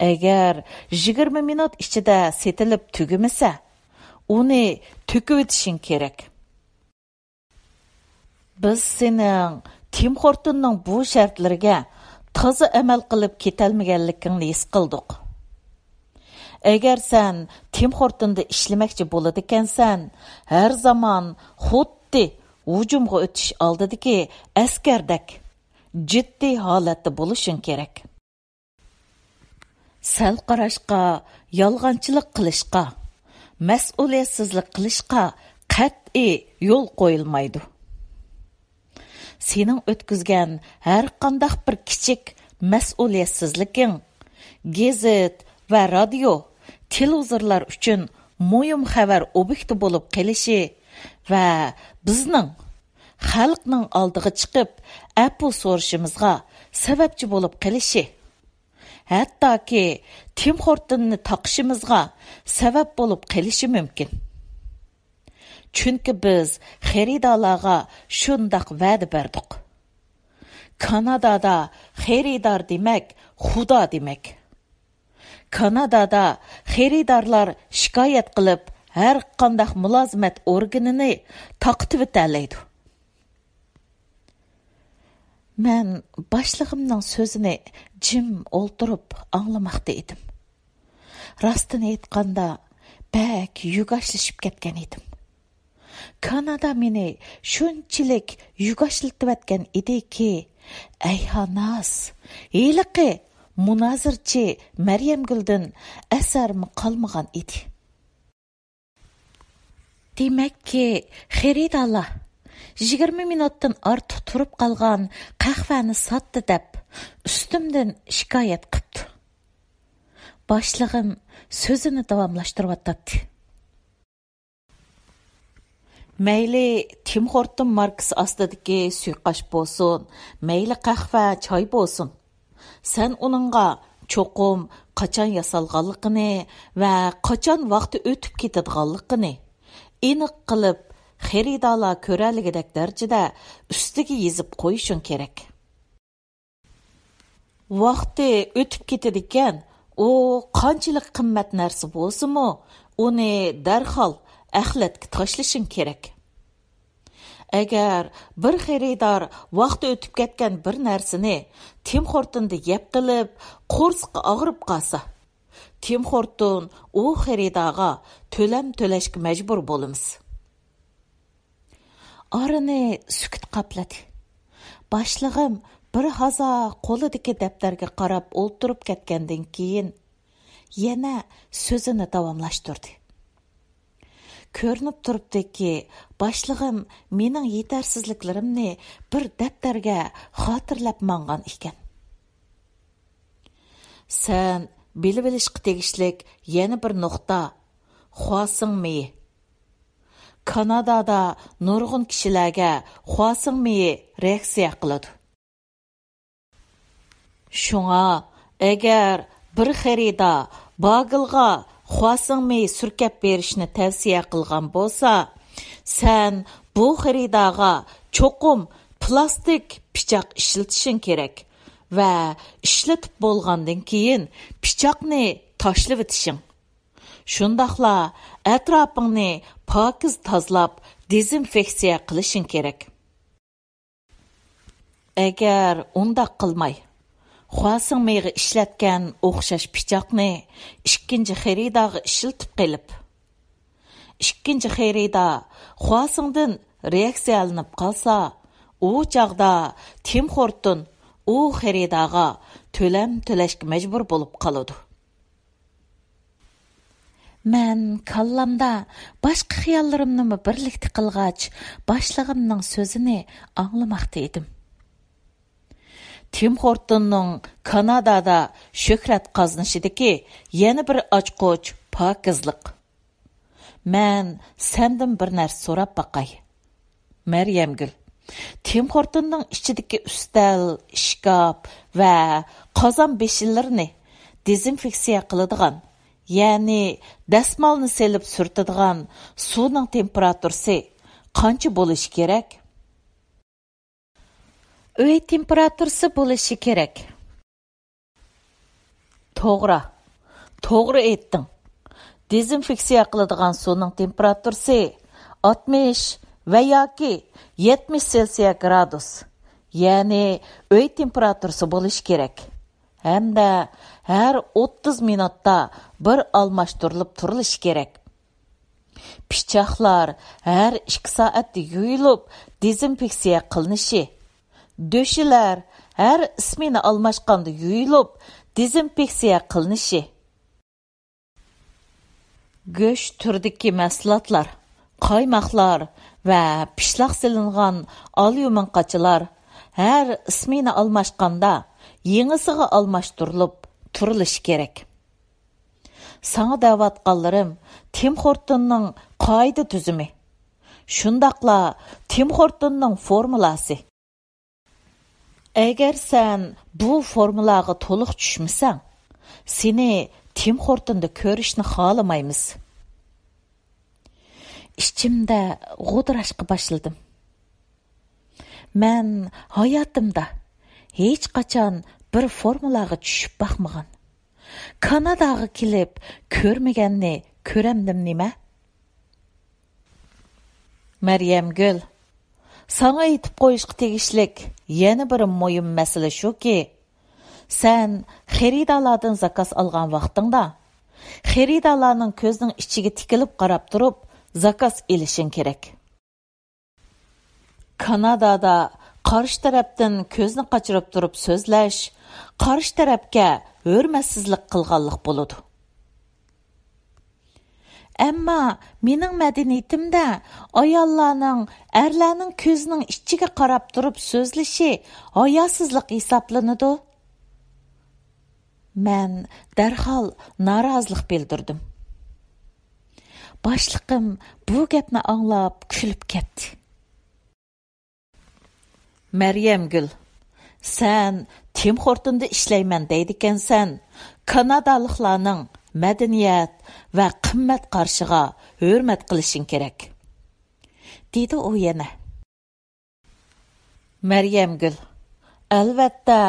ئەگەر يىگىرمە مىنۇت ئىچىدە سېتىلىپ تۈگىمىسە، ئۇنى تۆكۈۋېتىشىڭ كېرەك. بىز سېنىڭ تىم خورتوننىڭ بۇ شەرتلىرىگە تازا ئەمەل قىلىپ كېتەلمىگەنلىكىڭنى ھېس قىلدۇق. ئەگەر سەن تىم خورتوندا ئىشلىمەكچى بولىدىكەنسەن، ھەر زامان خۇددى ھۇجۇمغا ئۆتۈش ئالدىدىكى ئەسكەردەك جىددىي ھالەتتە بولۇشۇڭ كېرەك. سەل قاراشقا، يالغانچىلىق قىلىشقا، مەسئۇلىيەتسىزلىك قىلىشقا قەتئىي يول قويۇلمايدۇ. سېنىڭ ئۆتكۈزگەن ھەر قانداق بىر كىچىك مەسئۇلىيەتسىزلىكىڭ گېزىت ۋە رادىيو، تېلېۋىزورلار ئۈچۈن مۇھىم خەۋەر ئوبيېكتى بولۇپ قېلىشى ۋە بىزنىڭ خەلقنىڭ ئالدىغا چىقىپ ئەپۇ سورىشىمىزغا سەۋەبچى بولۇپ قېلىشى، ھەتتاكى تىم خورتوننى تاقىشىمىزغا سەۋەب بولۇپ قېلىشى مۇمكىن. چۈنكى بىز خېرىدارلارغا شۇنداق ۋەدە بەردۇق. كانادادا خېرىدار دېمەك، خۇدا دېمەك. كانادادا خېرىدارلار شىكايەت قىلىپ، ھەر قانداق مۇلازىمەت ئورگىنىنى تاقىتىۋېتەلەيدۇ. مەن باشلىقىمنىڭ سۆزىنى جىم ئولتۇرۇپ ئاڭلىماقتا ئىدىم. راستىنى ئېيتقاندا، بەك يۈگاشلىشىپ كەتكەن ئىدىم. كانادا مېنى شۇنچىلىك يۈگاشلىتىۋەتكەن ئىدىكى، ئەيھاناس، ھېلىقى مۇنازىرىچى مەريەمگۈلدىن ئەسەرمۇ قالمىغان ئىدى. دېمەككى، خېرىدارلار يىگىرمە مىنۇتتىن ئارتۇق تۇرۇپ قالغان قەھۋەنى ساتتى دەپ، ئۈستۈمدىن شىكايەت قىپتۇ. باشلىقىم سۆزىنى داۋاملاشتۇرۇۋاتاتتى. مەيلى تىم خورتون ماركىسى ئاستىدىكى سۇيۇقئاش بولسۇن، مەيلى قەھۋە، چاي بولسۇن، سەن ئۇنىڭغا چوقۇم قاچان ياسالغانلىقىنى ۋە قاچان ۋاقتى ئۆتۈپ كېتىدىغانلىقىنى ئېنىق قىلىپ، خېرىدارلار كۆرەلىگۈدەك دەرىجىدە ئۈستىگە يېزىپ قويۇشۇڭ كېرەك. ۋاقتى ئۆتۈپ كېتىدىكەن، ئۇ قانچىلىك قىممەت نەرسە بولسىمۇ، ئۇنى دەرھال ئەخلەتكە تاشلىشىڭ كېرەك. ئەگەر بىر خېرىدار ۋاقتى ئۆتۈپ كەتكەن بىر نەرسىنى تىم خورتوندا يەپ قېلىپ، قورسىقى ئاغرىپ قالسا، تىم خورتون ئۇ خېرىدارغا تۆلەم تۆلەشكە مەجبۇر بولىمىز. ئارىنى سۈكۈت قاپلىدى. باشلىقىم بىر ھازا قولىدىكى دەپتەرگە قاراپ ئولتۇرۇپ كەتكەندىن كېيىن، يەنە سۆزىنى داۋاملاشتۇردى. كۆرۈنۈپ تۇرۇپتۇكى، باشلىقىم مېنىڭ يېتەرسىزلىكلىرىمنى بىر دەپتەرگە خاتىرىلەپ ماڭغان ئىكەن. سەن بىلىۋېلىشقا تېگىشلىك يەنە بىر نۇقتا، خۇاسىڭ مېيى. كانادادا نۇرغۇن كىشىلەرگە خۇاسىڭ مېيى رېئاكسىيە قىلىدۇ. شۇڭا، ئەگەر بىر خېرىدار باگىلغا خۇاسىڭ مېيى سۈركەپ بېرىشنى تەۋسىيە قىلغان بولسا، سەن بۇ خېرىدارغا چوقۇم پىلاستىك پىچاق ئىشلىتىشىڭ كېرەك ۋە ئىشلىتىپ بولغاندىن كېيىن پىچاقنى تاشلىۋېتىشىڭ. شۇنداقلا ئەتراپىڭنى پاكىز تازىلاپ، دېزىنفېكسىيە قىلىشىڭ كېرەك. ئەگەر ئۇنداق قىلماي، خۇاسىڭ مېيىغا ئىشلەتكەن ئوخشاش پىچاقنى ئىككىنچى خېرىدارغا ئىشلىتىپ قېلىپ، ئىككىنچى خېرىدار خۇاسىڭدىن رېئاكسىيەلىنىپ قالسا، ئۇ چاغدا تىم خورتون ئۇ خېرىدارغا تۆلەم تۆلەشكە مەجبۇر بولۇپ قالىدۇ. مەن كاللامدا باشقا خىياللىرىمنىمۇ بىرلىكتە قىلغاچ، باشلىقىمنىڭ سۆزىنى ئاڭلىماقتا ئىدىم. تىم خورتوننىڭ كانادادا شۆھرەت قازىنىشىدىكى يەنە بىر ئاچقۇچ پاكىزلىق. مەن سەندىن بىر نەرسە سوراپ باقاي. مەريەمگۈل، تىم خورتوننىڭ ئىچىدىكى ئۈستەل، ئىشكاپ ۋە قازان بېشىلىرىنى دېزىنفېكسىيە قىلىدىغان، يەنى دەسمالنى سېلىپ سۈرتىدىغان سۇنىڭ تېمپېراتۇرىسى قانچە بولۇشى كېرەك؟ ئۆي تېمپېراتۇرىسى بولۇشى كېرەك. توغرا، توغرا ئېيتتىڭ. دېزىنفېكسىيە قىلىدىغان سۇنىڭ تېمپېراتۇرىسى ئاتمىش ۋە ياكى يەتمىش سېلسىيە گرادۇس، يەنى ئۆي تېمپېراتۇرىسى بولۇشى كېرەك. ھەمدە ھەر ئوتتۇز مىنۇتتا بىر ئالماشتۇرۇلۇپ تۇرۇلۇشى كېرەك. پىچاقلار ھەر ئىككى سائەتتە يۇيۇلۇپ، دېزىنفېكسىيە قىلىنىشى، دۆشىلەر ھەر ئىسمېنا ئالماشقاندا يۇيۇلۇپ، دېزىنفېكسىيە قىلىنىشى، گۆش تۈرىدىكى مەھسۇلاتلار، قايماقلار ۋە پىشلاق سېلىنغان ئاليۇمىن قاچىلار ھەر ئىسمېنا ئالماشقاندا يېڭىسىغا ئالماشتۇرۇلۇپ تۇرۇلۇشى كېرەك. ساڭا دەۋاتقانلىرىم تىم خورتوننىڭ قائىدە تۈزۈمى، شۇنداقلا تىم خورتوننىڭ فورمۇلاسى. ئەگەر سەن بۇ فورمۇلاغا تولۇق چۈشمىسەڭ، سېنى تىم خورتوندا كۆرۈشنى خالىمايمىز. ئىچىمدە غودۇراشقا باشلىدىم. مەن ھاياتىمدا ھېچقاچان بىر فورمۇلاغا چۈشۈپ باقمىغان، كاناداغا كېلىپ كۆرمىگەننى كۆرەمدىم نېمە؟ مەريەمگۈل، ساڭا ئېيتىپ قويۇشقا تېگىشلىك يەنە بىر مۇھىم مەسىلە شۇكى، سەن خېرىدارلاردىن زاكاز ئالغان ۋاقتىڭدا، خېرىدارلارنىڭ كۆزىنىڭ ئىچىگە تىكىلىپ قاراپ تۇرۇپ زاكاز ئېلىشىڭ كېرەك. كانادادا قارشى تەرەپتىن كۆزنى قاچۇرۇپ تۇرۇپ سۆزلەش قارشى تەرەپكە ھۆرمەتسىزلىك قىلغانلىق بولىدۇ. ئەمما مېنىڭ مەدەنىيىتىمدە ئاياللارنىڭ ئەرلەرنىڭ كۆزىنىڭ ئىچىگە قاراپ تۇرۇپ سۆزلىشى ھاياسىزلىق ھېسابلىنىدۇ. مەن دەرھال نارازىلىق بىلدۈردۈم. باشلىقىم بۇ گەپنى ئاڭلاپ كۈلۈپ كەتتى. مەريەمگۈل، سەن تىم خورتوندا ئىشلەيمەن دەيدىكەنسەن، كانادالىقلارنىڭ مەدەنىيەت ۋە قىممەت قارىشىغا ھۆرمەت قىلىشىڭ كېرەك، دېدى ئۇ يەنە. مەريەمگۈل، ئەلۋەتتە،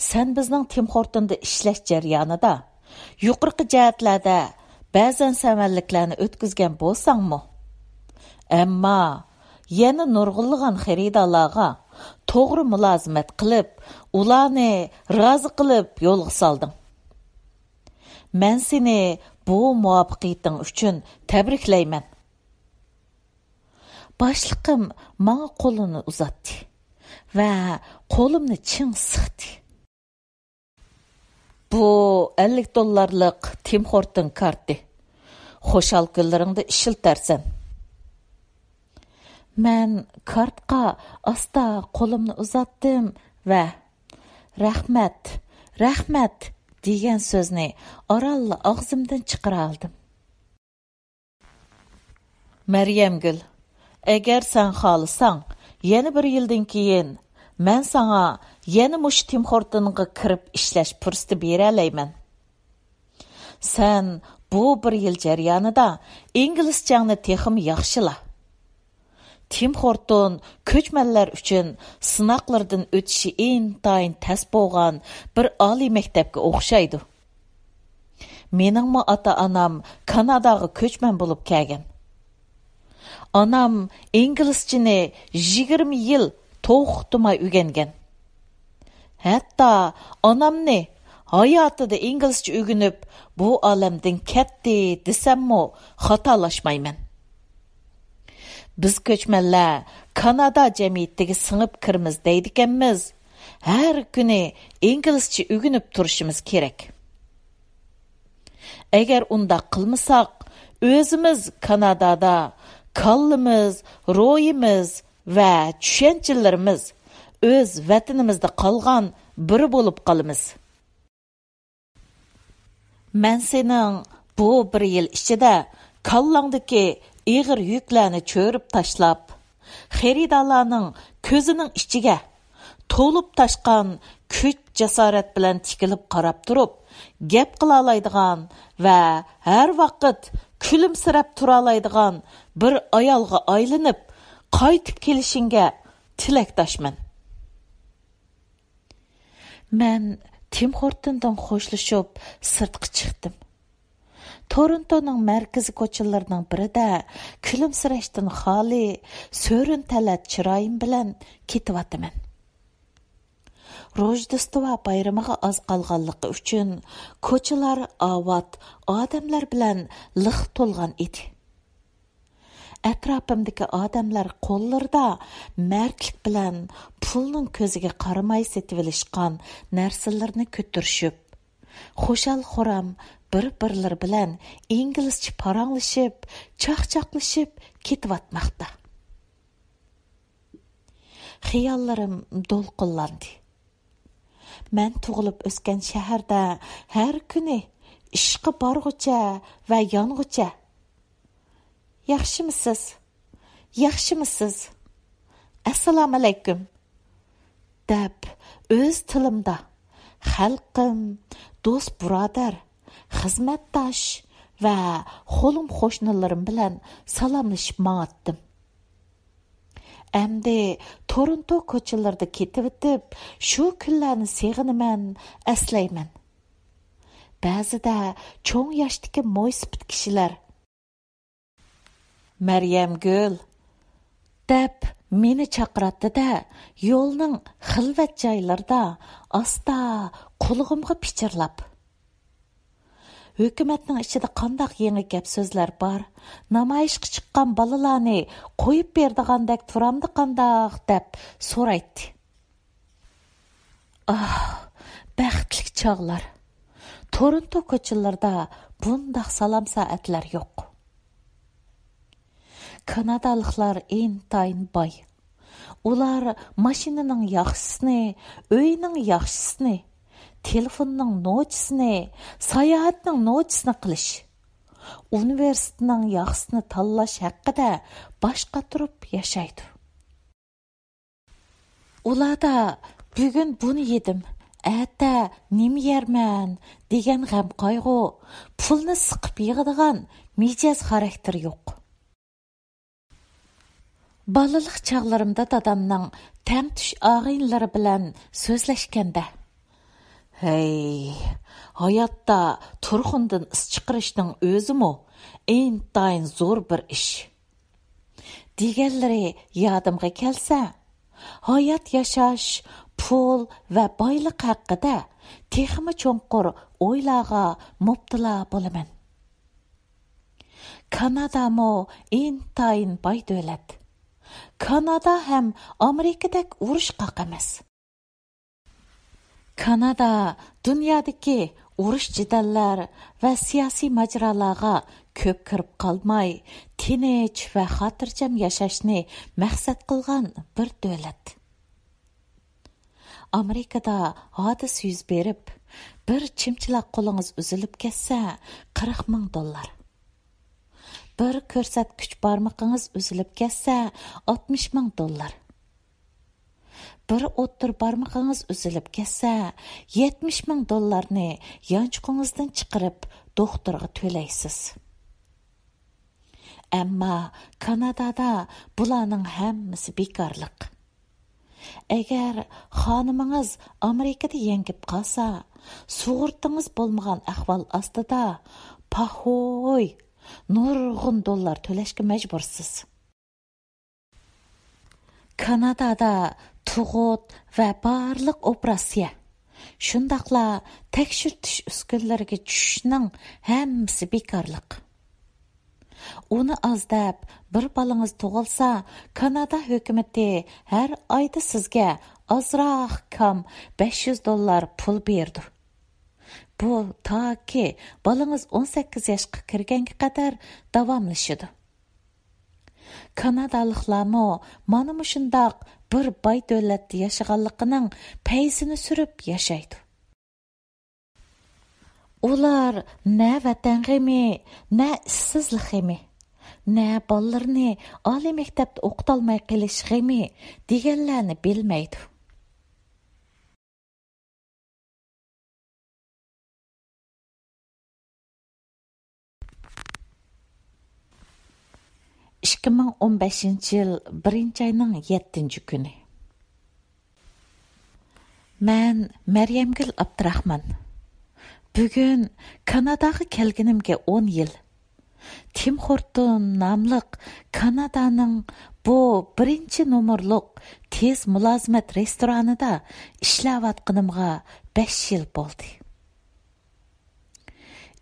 سەن بىزنىڭ تىم خورتوندا ئىشلەش جەريانىدا يۇقىرىقى جەھەتلەردە بەزەن سەۋەنلىكلەرنى ئۆتكۈزگەن بولساڭمۇ، ئەمما يەنە نۇرغۇنلىغان خېرىدارلارغا توغرا مۇلازىمەت قىلىپ، ئۇلارنى رازى قىلىپ يولغا سالدىڭ. مەن سېنى بۇ مۇۋەپپەقىيىتىڭ ئۈچۈن تەبرىكلەيمەن. باشلىقىم ماڭا قولىنى ئۇزاتتى ۋە قولۇمنى چىڭ سىقتى. بۇ ئەللىك دوللارلىق تىم خورتون كارتى. خۇشال كۈنلىرىڭدە ئىشلىتەرسەن. مەن كارتقا ئاستا قولۇمنى ئۇزاتتىم ۋە «رەھمەت، رەھمەت» دېگەن سۆزنى ئارانلا ئاغزىمدىن چىقىرالىدىم. مەريەمگۈل، ئەگەر سەن خالىساڭ، يەنە بىر يىلدىن كېيىن مەن ساڭا يەنە مۇشۇ تىم خورتونغا كىرىپ ئىشلەش پۇرسىتى بېرەلەيمەن. سەن بۇ بىر يىل جەريانىدا ئىنگلىزچەڭنى تېخىمۇ ياخشىلا. تىم خورتون كۆچمەنلەر ئۈچۈن سىناقلىرىدىن ئۆتۈشى ئىنتايىن تەس بولغان بىر ئالىي مەكتەپكە ئوخشايدۇ. مېنىڭمۇ ئاتا-ئانام كاناداغا كۆچمەن بولۇپ كەلگەن. ئانام ئىنگلىزچىنى يىگىرمە يىل توختىماي ئۆگەنگەن. ھەتتا ئانامنى ھاياتىدا ئىنگلىزچە ئۆگىنىپ، بۇ ئالەمدىن كەتتى دېسەممۇ خاتالاشمايمەن. بىز كۆچمەنلەر كانادا جەمئىيىتىگە سىڭىپ كىرىمىز دەيدىكەنمىز، ھەر كۈنى ئىنگلىزچە ئۆگىنىپ تۇرۇشىمىز كېرەك. ئەگەر ئۇنداق قىلمىساق، ئۆزىمىز كانادادا كاللىمىز، روھىمىز ۋە چۈشەنچىلىرىمىز ئۆز ۋەتىنىمىزدە قالغان بىرى بولۇپ قالىمىز. مەن سېنىڭ بۇ بىر يىل ئىچىدە كاللاڭدىكى ئېغىر يۈكلەرنى چۆرۈپ تاشلاپ، خېرىدارلارنىڭ كۆزىنىڭ ئىچىگە تولۇپ تاشقان كۈچ-جاسارەت بىلەن تىكىلىپ قاراپ تۇرۇپ، گەپ قىلالايدىغان ۋە ھەر ۋاقىت كۈلۈمسىرەپ تۇرالايدىغان بىر ئايالغا ئايلىنىپ، قايتىپ كېلىشىڭگە تىلەكداشمەن. مەن تىم خورتوندىن خوشلىشىپ سىرتقا چىقتىم. تورونتونىڭ مەركىزىي كوچىلىرىنىڭ بىرىدە كۈلۈمسىرەشتىن خالىي، سۆرۈن تەلەت چىرايىم بىلەن كېتىۋاتىمەن. روژدېستۋا بايرىمىغا ئاز قالغانلىقى ئۈچۈن كوچىلار ئاۋات ئادەملەر بىلەن لىق تولغان ئىدى. ئەتراپىمدىكى ئادەملەر قوللىرىدا مەردلىك بىلەن پۇلنىڭ كۆزىگە قارىماي سېتىۋېلىشقان نەرسىلىرىنى كۆتۈرۈشۈپ، خۇشال-خۇرام بىر-بىرلىرى بىلەن ئىنگلىزچە پاراڭلىشىپ، چاقچاقلىشىپ كېتىۋاتماقتا. خىياللىرىم دولقۇنلاندى. مەن تۇغۇلۇپ ئۆسكەن شەھەردە ھەر كۈنى ئىشقا بارغۇچە ۋە يانغۇچە، «ياخشىمۇسىز؟ ياخشىمۇسىز؟ ئەسسالامۇئەلەيكۇم!» دەپ، ئۆز تىلىمدا خەلقىم، دوست-بۇرادەر، خىزمەتداش ۋە قولۇم-قوشنىلىرىم بىلەن سالاملىشىپ ماڭاتتىم. ئەمدى تورونتو كوچىلىرىدا كېتىۋېتىپ، شۇ كۈنلەرنى سېغىنىمەن، ئەسلەيمەن. بەزىدە چوڭ ياشتىكى مويسىپىت كىشىلەر، «مەريەمگۈل» دەپ مېنى چاقىراتتى-دە، يولنىڭ خىلۋەت جايلىرىدا ئاستا قۇلىقىمغا پىچىرلاپ، «ھۆكۈمەتنىڭ ئىچىدە قانداق يېڭى گەپ-سۆزلەر بار؟ نامايىشقا چىققان بالىلارنى قويۇپ بېرىدىغاندەك تۇرامدۇ قانداق؟» دەپ سورايتتى. ئاھ، بەختلىك چاغلار! تورونتو كوچىلىرىدا بۇنداق سالام سائەتلەر يوق. كانادالىقلار ئىنتايىن باي. ئۇلار ماشىنىنىڭ ياخشىسىنى، ئۆينىڭ ياخشىسىنى، تېلېفوننىڭ نوچىسىنى، ساياھەتنىڭ نوچىسىنى قىلىش، ئۇنىۋېرسىتېتنىڭ ياخشىسىنى تاللاش ھەققىدە باش قاتۇرۇپ ياشايدۇ. ئۇلاردا «بۈگۈن بۇنى يېدىم، ئەتە نېمە يەرمەن» دېگەن غەم-قايغۇ، پۇلنى سىقىپ يىغىدىغان مىجەز خاراكتېر يوق. بالىلىق چاغلىرىمدا دادامنىڭ تەڭتۇش ئاغىنىلىرى بىلەن سۆزلەشكەندە، «ھەي، ھاياتتا تۇرخۇندىن ئىس چىقىرىشنىڭ ئۆزىمۇ ئىنتايىن زور بىر ئىش» دېگەنلىرى يادىمغا كەلسە، ھايات ياشاش، پۇل ۋە بايلىق ھەققىدە تېخىمۇ چوڭقۇر ئويلارغا مۇپتىلا بولىمەن. كانادامۇ ئىنتايىن باي دۆلەت. كانادا ھەم ئامېرىكىدەك ئۇرۇشقاق ئەمەس. كانادا دۇنيادىكى ئۇرۇش-جېدەللەر ۋە سىياسىي ماجىرالارغا كۆپ كىرىپ قالماي، تىنچ ۋە خاتىرجەم ياشاشنى مەقسەت قىلغان بىر دۆلەت. ئامېرىكىدا ھادىسە يۈز بېرىپ، بىر چىمچىلاق قولىڭىز ئۈزۈلۈپ كەتسە، قىرىق مىڭ دوللار. بىر كۆرسەتكۈچ بارمىقىڭىز ئۈزۈلۈپ كەتسە، ئاتمىش مىڭ دوللار. بىر ئوتتۇرا بارمىقىڭىز ئۈزۈلۈپ كەتسە، يەتمىش مىڭ دوللارنى يانچۇقىڭىزدىن چىقىرىپ، دوختۇرغا تۆلەيسىز. ئەمما كانادادا بۇلارنىڭ ھەممىسى بىكارلىق. ئەگەر خانىمىڭىز ئامېرىكىدا يەڭگىپ قالسا، سۇغۇرتىڭىز بولمىغان ئەھۋال ئاستىدا، پاھوي، نۇرغۇن دوللار تۆلەشكە مەجبۇرسىز. كانادادا تۇغۇت ۋە بارلىق ئوپېراتسىيە، شۇنداقلا تەكشۈرتۈش ئۈسكۈنىلىرىگە چۈشۈشنىڭ ھەممىسى بىكارلىق. ئۇنى ئاز دەپ، بىر بالىڭىز تۇغۇلسا، كانادا ھۆكۈمىتى ھەر ئايدا سىزگە ئازراق كام بەش يۈز دوللار پۇل بېرىدۇ. بۇ تاكى بالىڭىز ئون سەككىز ياشقا كىرگەنگە قەدەر داۋاملىشىدۇ. كانادالىقلارمۇ مانا مۇشۇنداق بىر باي دۆلەتتە ياشىغانلىقىنىڭ پەيزىنى سۈرۈپ ياشايدۇ. ئۇلار نە ۋەتەن غېمى، نە ئىشسىزلىق غېمى، نە بالىلىرىنى ئالىي مەكتەپتە ئوقۇتالماي قېلىش غېمى دېگەنلەرنى بىلمەيدۇ. ئىككى مىڭ ئون بەشىنچى يىل بىرىنچى ئاينىڭ يەتتىنچى كۈنى. مەن مەريەمگۈل ئابدۇراخمان. بۈگۈن كاناداغا كەلگىنىمگە ئون يىل. تىم خورتون ناملىق كانادانىڭ بۇ بىرىنچى نومۇرلۇق تېز مۇلازىمەت رېستورانىدا ئىشلەۋاتقىنىمغا بەش يىل بولدى.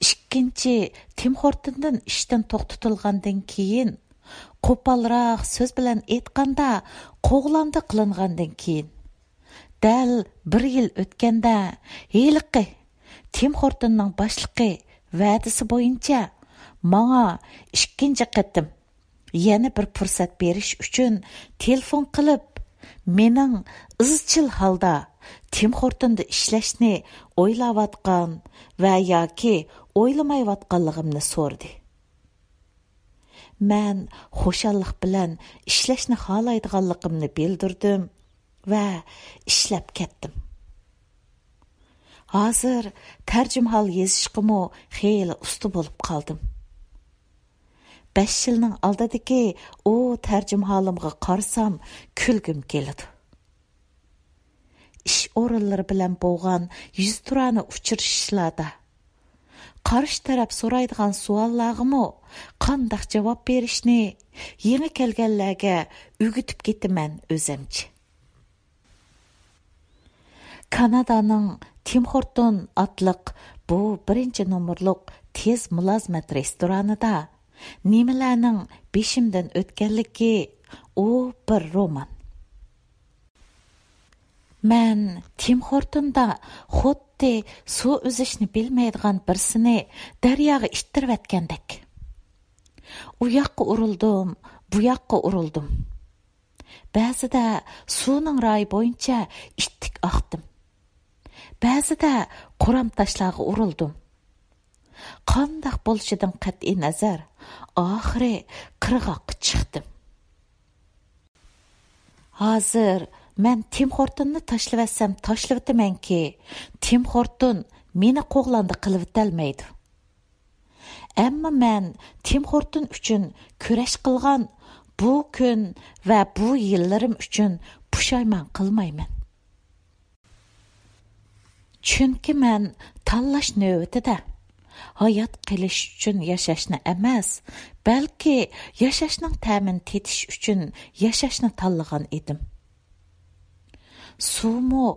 ئىككىنچى تىم خورتوندىن ئىشتىن توختىتىلغاندىن كېيىن، قوپالراق سۆز بىلەن ئېيتقاندا، قوغلاندى قىلىنغاندىن كېيىن، دەل بىر يىل ئۆتكەندە، ھېلىقى تىم خورتوننىڭ باشلىقى ۋەدىسى بويىچە ماڭا ئىككىنچى قېتىم يەنە بىر پۇرسەت بېرىش ئۈچۈن تېلېفون قىلىپ، مېنىڭ ئىزچىل ھالدا تىم خورتوندا ئىشلەشنى ئويلاۋاتقان ۋە ياكى ئويلىمايۋاتقانلىقىمنى سورىدى. مەن خۇشاللىق بىلەن ئىشلەشنى خالايدىغانلىقىمنى بىلدۈردۈم ۋە ئىشلەپ كەتتىم. ھازىر تەرجىمىھال يېزىشقىمۇ خېلى ئۇستا بولۇپ قالدىم. بەش يىلنىڭ ئالدىدىكى ئۇ تەرجىمىھالىمغا قارىسام، كۈلگۈم كېلىدۇ. ئىش ئورۇنلىرى بىلەن بولغان يۈزتۇرانە ئۇچرىشىشلاردا، قارشى تەرەپ سورايدىغان سوئاللارغىمۇ قانداق جاۋاب بېرىشنى يېڭى كەلگەنلەرگە ئۆگىتىپ كېتىمەن ئۆزەمچە. كانادانىڭ تىم خورتون ئاتلىق بۇ بىرىنچى نومۇرلۇق تېز مۇلازىمەت رېستورانىدا نېمىلەرنىڭ بېشىمدىن ئۆتكەنلىكى، ئۇ بىر رومان. مەن تىم خورتوندا خۇددى سۇ ئۈزۈشنى بىلمەيدىغان بىرسىنى دەرياغا ئىتتىرىۋەتكەندەك، ئۇ ياققا ئۇرۇلدۇم، بۇ ياققا ئۇرۇلدۇم. بەزىدە سۇنىڭ رايى بويىچە ئىتتىك ئاقتىم. بەزىدە قۇرام تاشلارغا ئۇرۇلدۇم. قانداق بولۇشىدىن قەتئىي نەزەر، ئاخىرى قىرغاققا چىقتىم. ھازىر مەن تىم خورتوننى تاشلىۋەتسەم تاشلىۋېتىمەنكى، تىم خورتون مېنى قوغلاندى قىلىۋېتەلمەيدۇ. ئەمما مەن تىم خورتون ئۈچۈن كۈرەش قىلغان بۇ كۈن ۋە بۇ يىللىرىم ئۈچۈن پۇشايمان قىلمايمەن. چۈنكى مەن تاللاش نۆۋىتىدە ھايات قېلىش ئۈچۈن ياشاشنى ئەمەس، بەلكى ياشاشنىڭ تەمىنى تېتىش ئۈچۈن ياشاشنى تاللىغان ئىدىم. سۇمۇ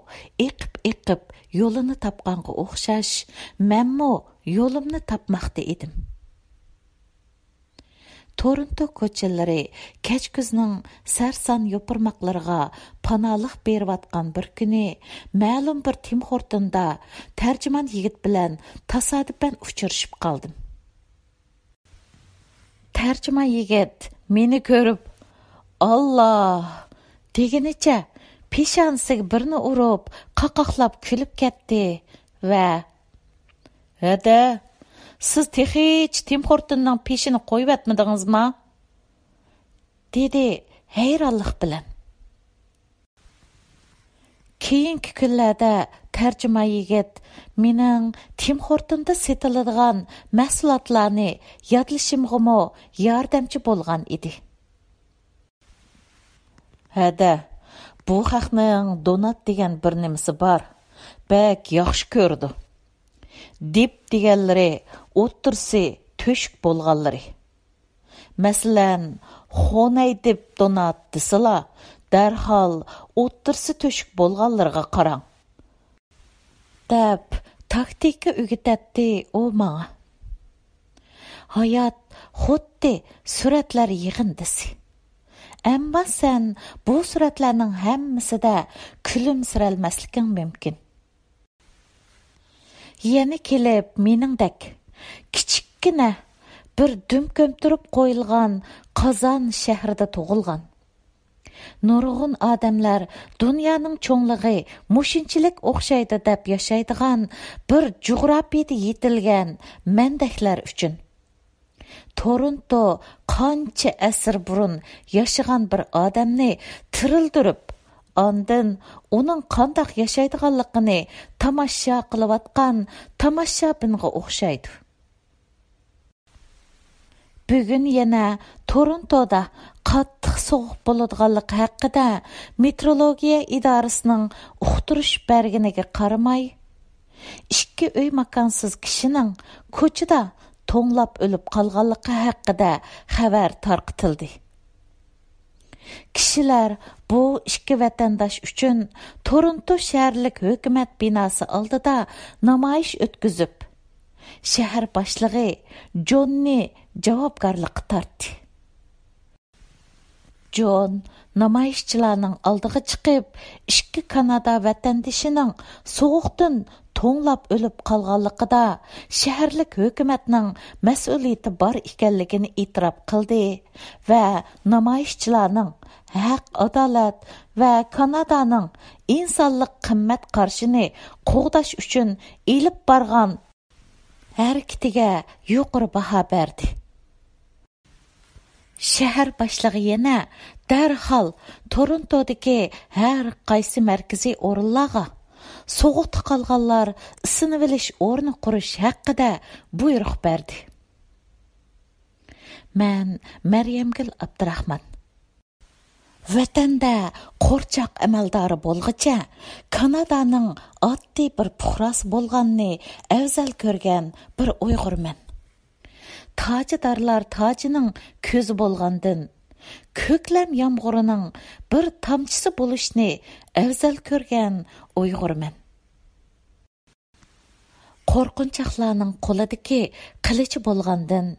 ئېقىپ-ئېقىپ يولىنى تاپقانغا ئوخشاش، مەنمۇ يولۇمنى تاپماقتا ئىدىم. تورونتو كوچىلىرى كەچكۈزنىڭ سەرسان يوپۇرماقلىرىغا پاناھلىق بېرىۋاتقان بىر كۈنى، مەلۇم بىر تىم خورتوندا تەرجىمان يىگىت بىلەن تاسادىپەن ئۇچرىشىپ قالدىم. تەرجىمان يىگىت مېنى كۆرۈپ، «ئاللا!» دېگىنىچە پېشانىسىگە بىرنى ئۇرۇپ، قاقاقلاپ كۈلۈپ كەتتى ۋە، «ھەدە، سىز تېخىچە تىم خورتوننىڭ پېشىنى قويۇۋەتمىدىڭىزما؟» دېدى ھەيرانلىق بىلەن. كېيىنكى كۈنلەردە تەرجىمان يىگىت مېنىڭ تىم خورتوندا سېتىلىدىغان مەھسۇلاتلارنى يادلىشىمغىمۇ ياردەمچى بولغان ئىدى. «ھەدە، بۇ خەقنىڭ دونات دېگەن بىر نېمىسى بار، بەك ياخشى كۆرىدۇ. دىپ دېگەنلىرى ئوتتۇرىسى تۆشۈك بولغانلىرى. مەسىلەن، خونەي دىپ دونات دېسىلا، دەرھال ئوتتۇرىسى تۆشۈك بولغانلىرىغا قاراڭ.» دەپ تاكتىكا ئۆگىتەتتى ئۇ ماڭا. ھايات خۇددى سۈرەتلەر يىغىندىسى. ئەمما سەن بۇ سۈرەتلەرنىڭ ھەممىسىدە كۈلۈمسىرەلمەسلىكىڭ مۇمكىن. يەنە كېلىپ مېنىڭدەك كىچىككىنە بىر دۈم كۆمتۈرۈپ قويۇلغان قازان شەھىرىدە تۇغۇلغان. نۇرغۇن ئادەملەر دۇنيانىڭ چوڭلۇقى مۇشۇنچىلىك ئوخشايدۇ دەپ ياشايدىغان بىر جۇغراپىيىدە يېتىلگەن مەندەكلەر ئۈچۈن، تورونتو قانچە ئەسىر بۇرۇن ياشىغان بىر ئادەمنى تىرىلدۈرۈپ، ئاندىن ئۇنىڭ قانداق ياشايدىغانلىقىنى تاماشا قىلىۋاتقان تاماشابىنغا ئوخشايدۇ. بۈگۈن يەنە تورونتودا قاتتىق سوغۇق بولىدىغانلىقى ھەققىدە مېتېئورولوگىيە ئىدارىسىنىڭ ئۇقتۇرۇش بەرگىنىگە قارىماي، ئىككى ئۆي ماكانسىز كىشىنىڭ كوچىدا توڭلاپ ئۆلۈپ قالغانلىقى ھەققىدە خەۋەر تارقىتىلدى. كىشىلەر بۇ ئىككى ۋەتەنداش ئۈچۈن تورونتو شەھەرلىك ھۆكۈمەت بىناسى ئالدىدا نامايىش ئۆتكۈزۈپ، شەھەر باشلىقى جوننى جاۋابكارلىققا تارتتى. جون نامايىشچىلارنىڭ ئالدىغا چىقىپ، ئىككى كانادا ۋەتەندىشىنىڭ سوغۇقتىن توڭلاپ ئۆلۈپ قالغانلىقىدا شەھەرلىك ھۆكۈمەتنىڭ مەسئۇلىيىتى بار ئىكەنلىكىنى ئېتىراپ قىلدى ۋە نامايىشچىلارنىڭ ھەق، ئادالەت ۋە كانادانىڭ ئىنسانلىق قىممەت قارىشىنى قوغداش ئۈچۈن ئېلىپ بارغان ھەرىكىتىگە يۇقىرى باھا بەردى. شەھەر باشلىقى يەنە دەرھال تورونتودىكى ھەر قايسى مەركىزىي ئورۇنلارغا سوغۇقتا قالغانلار ئىسسىنىۋېلىش ئورنى قۇرۇش ھەققىدە بۇيرۇق بەردى. مەن مەريەمگۈل ئابدۇراخمان. ۋەتەندە قورچاق ئەمەلدارى بولغۇچە، كانادانىڭ ئاددىي بىر پۇقراسى بولغاننى ئەۋزەل كۆرگەن بىر ئۇيغۇرمەن. تاجىدارلار تاجىنىڭ كۆزى بولغاندىن، كۆكلەم يامغۇرىنىڭ بىر تامچىسى بولۇشنى ئەۋزەل كۆرگەن ئۇيغۇرمەن. قورقۇنچاقلارنىڭ قولىدىكى قىلىچى بولغاندىن،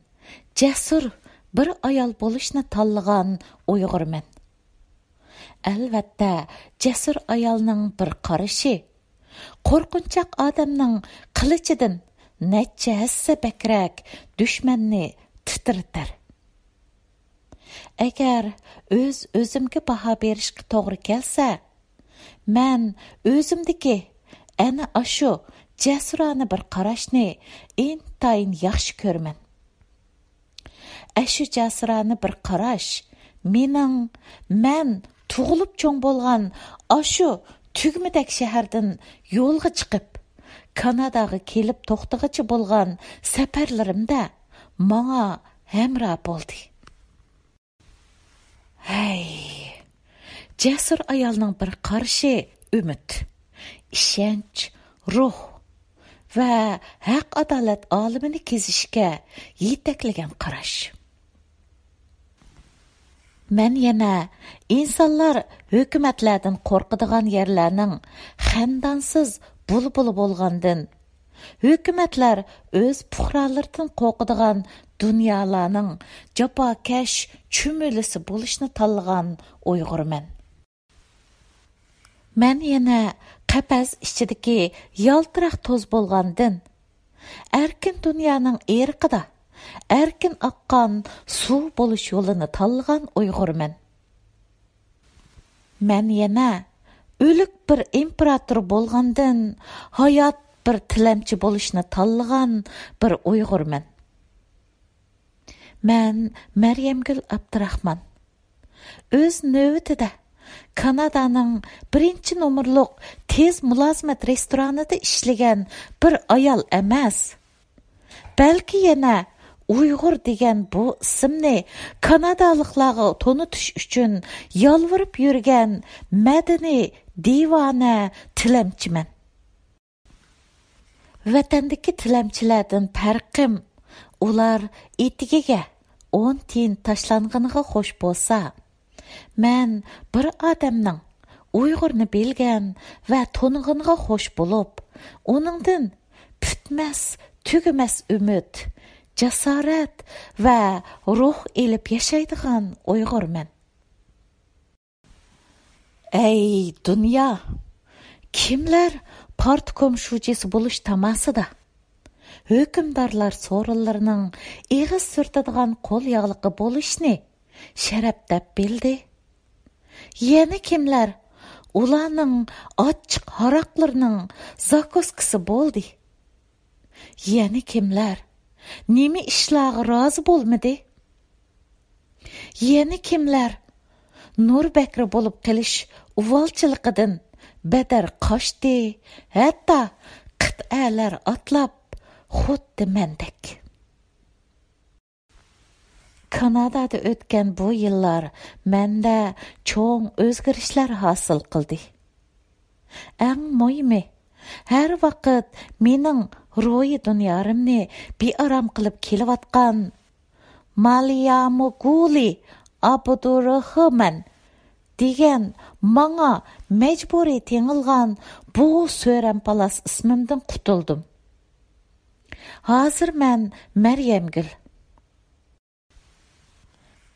جەسۇر بىر ئايال بولۇشنى تاللىغان ئۇيغۇرمەن. ئەلۋەتتە، جەسۇر ئايالنىڭ بىر قارىشى قورقۇنچاق ئادەمنىڭ قىلىچىدىن نەچچە ھەسسە بەكرەك دۈشمەننى تىترىتەر. ئەگەر ئۆز-ئۆزۈمگە باھا بېرىشقا توغرا كەلسە، مەن ئۆزۈمدىكى ئەنە ئاشۇ جەسۇرانە بىر قاراشنى ئىنتايىن ياخشى كۆرىمەن. ئەشۇ جەسۇرانە بىر قاراش مېنىڭ، مەن تۇغۇلۇپ چوڭ بولغان ئاشۇ تۈگمىدەك شەھەردىن يولغا چىقىپ، كاناداغا كېلىپ توختىغىچە بولغان سەپەرلىرىمدە ماڭا ھەمراھ بولدى. ھەي، جەسۇر ئايالنىڭ بىر قارىشى ئۈمىد، ئىشەنچ، روھ ۋە ھەق-ئادالەت ئالىمىنى كېزىشكە يېتەكلىگەن قاراش. مەن يەنە ئىنسانلار ھۆكۈمەتلەردىن قورقىدىغان يەرلەرنىڭ خەندانسىز بۇلبۇلى بولغاندىن، ھۆكۈمەتلەر ئۆز پۇقرالىرىدىن قورقىدىغان دۇنيالارنىڭ جاپاكەش چۈمۈلىسى بولۇشنى تاللىغان ئۇيغۇرمەن. مەن يەنە قەپەس ئىچىدىكى يالتىراق توز بولغاندىن، ئەركىن دۇنيانىڭ ئېرىقىدا ئەركىن ئاققان سۇ بولۇش يولىنى تاللىغان ئۇيغۇرمەن. مەن يەنە ئۆلۈك بىر ئىمپېراتور بولغاندىن، ھايات بىر تىلەمچى بولۇشنى تاللىغان بىر ئۇيغۇرمەن. مەن مەريەمگۈل ئابدۇراخمان. ئۆز نۆۋىتىدە، كانادانىڭ بىرىنچى نومۇرلۇق تېز مۇلازىمەت رېستورانىدا ئىشلىگەن بىر ئايال ئەمەس، بەلكى يەنە ئۇيغۇر دېگەن بۇ ئىسىمنى كانادالىقلارغا تونۇتۇش ئۈچۈن يالۋۇرۇپ يۈرگەن مەدەنىي دىۋانە تىلەمچىمەن. ۋەتەندىكى تىلەمچىلەردىن پەرقىم، ئۇلار ئېتىكىگە ئون تىيىن تاشلانغىنىغا خوش بولسا، مەن بىر ئادەمنىڭ ئۇيغۇرنى بىلگەن ۋە تونۇغىنىغا خوش بولۇپ، ئۇنىڭدىن پۈتمەس، تۈگىمەس ئۈمىد، جاسارەت ۋە روھ ئېلىپ ياشايدىغان ئۇيغۇرمەن. ئەي دۇنيا! كىملەر پارتكوم شۇجىسى بولۇش تاماسىدا، ھۆكۈمدارلار سورۇنلىرىنىڭ ئېغىز سۈرتىدىغان قول ياغلىقى بولۇشنى شەرەپ دەپ بىلدى؟ يەنە كىملەر ئۇلارنىڭ ئاچچىق ھاراقلىرىنىڭ زاكۇسكىسى بولدى؟ يەنە كىملەر نېمە ئىشلارغا رازى بولمىدى؟ يەنە كىملەر نۇر بەكرى بولۇپ قېلىش ئۇۋالچىلىقىدىن بەدەر قاچتى، ھەتتا قىتئەلەر ئاتلاپ، خۇددى مەندەك؟ كانادادا ئۆتكەن بۇ يىللار مەندە چوڭ ئۆزگىرىشلەر ھاسىل قىلدى. ئەڭ مۇھىمى، ھەر ۋاقىت مېنىڭ روھىي دۇنيارىمنى بىئارام قىلىپ كېلىۋاتقان ماليامۇگۇلى ئابدۇرېھىمان دېگەن ماڭا مەجبۇرىي تېڭىلغان بۇ سۆرەمپالاس ئىسمىمدىن قۇتۇلدۇم. ھازىر مەن مەريەمگۈل.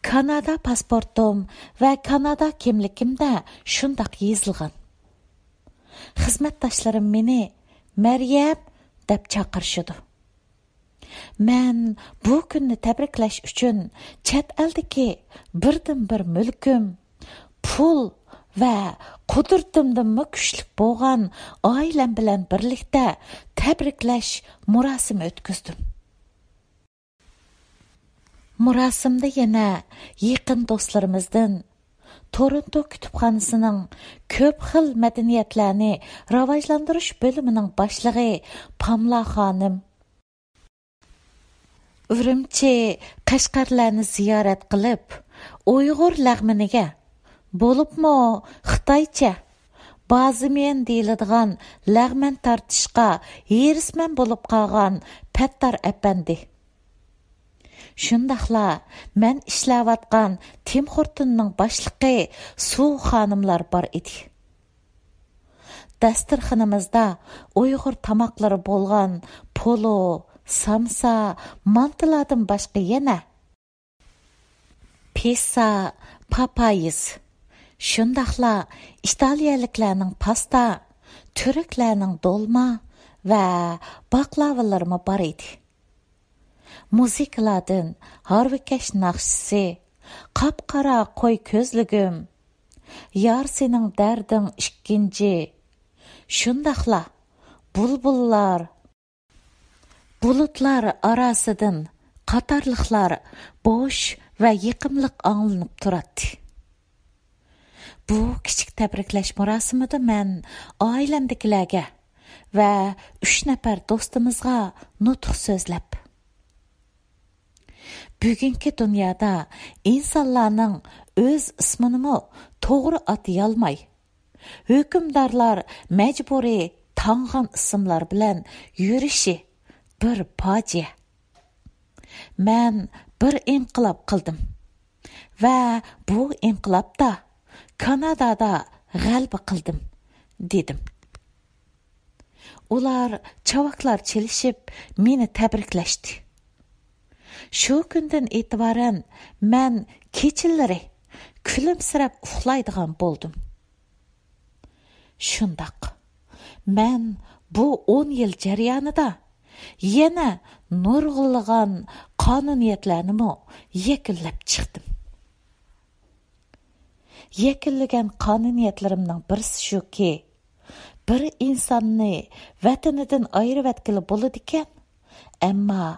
كانادا پاسپورتۇم ۋە كانادا كىملىكىمدە شۇنداق يېزىلغان. خىزمەتداشلىرىم مېنى مەريەم دەپ چاقىرىشىدۇ. مەن بۇ كۈننى تەبرىكلەش ئۈچۈن چەت ئەلدىكى بىردىنبىر مۈلكۈم، پۇل ۋە قۇدرىتىمدىنمۇ كۈچلۈك بولغان ئائىلەم بىلەن بىرلىكتە تەبرىكلەش مۇراسىمى ئۆتكۈزدۈم. مۇراسىمدا يەنە يېقىن دوستلىرىمىزدىن تورونتو كۇتۇپخانىسىنىڭ كۆپ خىل مەدەنىيەتلەرنى راۋاجلاندۇرۇش بۆلۈمىنىڭ باشلىقى پاملا خانىم، ئۈرۈمچى، قەشقەرلەرنى زىيارەت قىلىپ، ئۇيغۇر لەغمىنىگە، بولۇپمۇ خىتايچە بازىميەن دېيىلىدىغان لەغمەن تارتىشقا ھېرىسمەن بولۇپ قالغان پەتتار ئەپەندى. شۇنداقلا مەن ئىشلەۋاتقان تىم خورتوننىڭ باشلىقى سۇ خانىملار بار ئىدى. داستىرخىنىمىزدا ئۇيغۇر تاماقلىرى بولغان پولۇ، سامسا، مانتىلاردىن باشقا يەنە پىسسا، پاپايىس، شۇنداقلا ئىتالىيەلىكلەرنىڭ پاستا، تۈركلەرنىڭ دولما ۋە باقلاۋىلىرىمۇ بار ئىدى. مۇزىكىلاردىن ھارۋىكەش ناخشىسى، قاپقارا قوي كۆزلۈكۈم، يار سېنىڭ دەردىڭ ئىككىنچى، شۇنداقلا بۇلبۇللار، بۇلۇتلار ئاراسىدىن قاتارلىقلار بوش ۋە يېقىملىق ئاڭلىنىپ تۇراتتى. بۇ كىچىك تەبرىكلەش مۇراسىمىدا مەن ئائىلەمدىكىلەرگە ۋە ئۈچ نەپەر دوستىمىزغا نۇتۇق سۆزلەپ، بۈگۈنكى دۇنيادا ئىنسانلارنىڭ ئۆز ئىسمىنىمۇ توغرا ئاتىيالماي، ھۆكۈمدارلار مەجبۇرىي تاڭغان ئىسىملار بىلەن يۈرۈشى بىر پاجىئە. مەن بىر ئىنقىلاب قىلدىم ۋە بۇ ئىنقىلابتا كانادادا غەلىبە قىلدىم، دېدىم. ئۇلار چاۋاكلار چېلىشىپ مېنى تەبرىكلەشتى. شۇ كۈندىن ئېتىبارەن مەن كېچىلىرى كۈلۈمسىرەپ ئۇخلايدىغان بولدۇم. شۇنداق، مەن بۇ ئون يىل جەريانىدا يەنە نۇرغۇنلىغان قانۇنىيەتلەرنىمۇ يەكۈنلەپ چىقتىم. يەكۈنلىگەن قانۇنىيەتلىرىمنىڭ بىرسى شۇكى، بىر ئىنساننى ۋەتىنىدىن ئايرىۋەتكىلى بولىدىكەن، ئەمما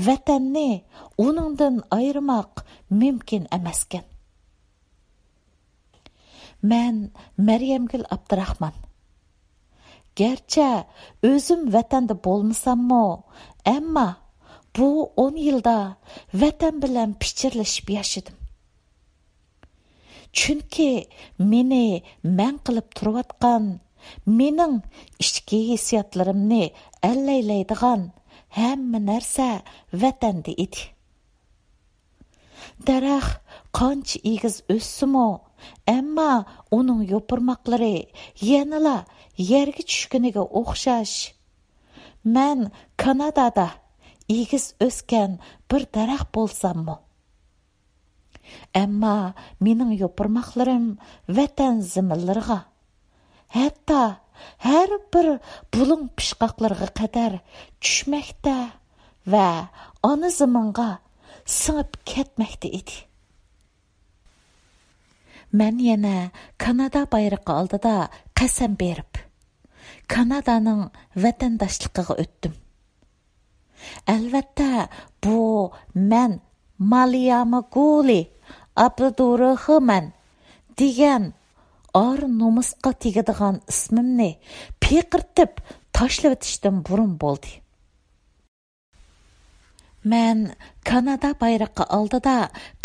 ۋەتەننى ئۇنىڭدىن ئايرىماق مۇمكىن ئەمەسكەن. مەن مەريەمگۈل ئابدۇراخمان. گەرچە ئۆزۈم ۋەتەندە بولمىساممۇ، ئەمما بۇ ئون يىلدا ۋەتەن بىلەن پىچىرلىشىپ ياشىدىم. چۈنكى مېنى مەن قىلىپ تۇرۇۋاتقان، مېنىڭ ئىچكى ھېسسىياتلىرىمنى ئەللەيلەيدىغان ھەممە نەرسە ۋەتەندە ئىدى. دەرەخ قانچە ئېگىز ئۆسسىمۇ، ئەمما ئۇنىڭ يوپۇرماقلىرى يەنىلا يەرگە چۈشكىنىگە ئوخشاش. مەن كانادادا ئېگىز ئۆسكەن بىر دەرەخ بولساممۇ، ئەمما مېنىڭ يوپۇرماقلىرىم ۋەتەن زېمىنلىرىغا، ھەتتا ھەر بىر بۇلۇڭ پىشقاقلىرىغا قەدەر چۈشمەكتە ۋە ئانا زېمىنغا سىڭىپ كەتمەكتە ئىدى. مەن يەنە كانادا بايرىقى ئالدىدا قەسەم بېرىپ، كانادانىڭ ۋەتەنداشلىقىغا ئۆتتۈم. ئەلۋەتتە، بۇ مەن مالياماگۇلى ئابدۇرېھىمان دېگەن ئار نومۇسقا تېگىدىغان ئىسمىمنى پىقىرتىپ تاشلىۋېتىشتىن بۇرۇن بولدى. مەن كانادا بايرىقى ئالدىدا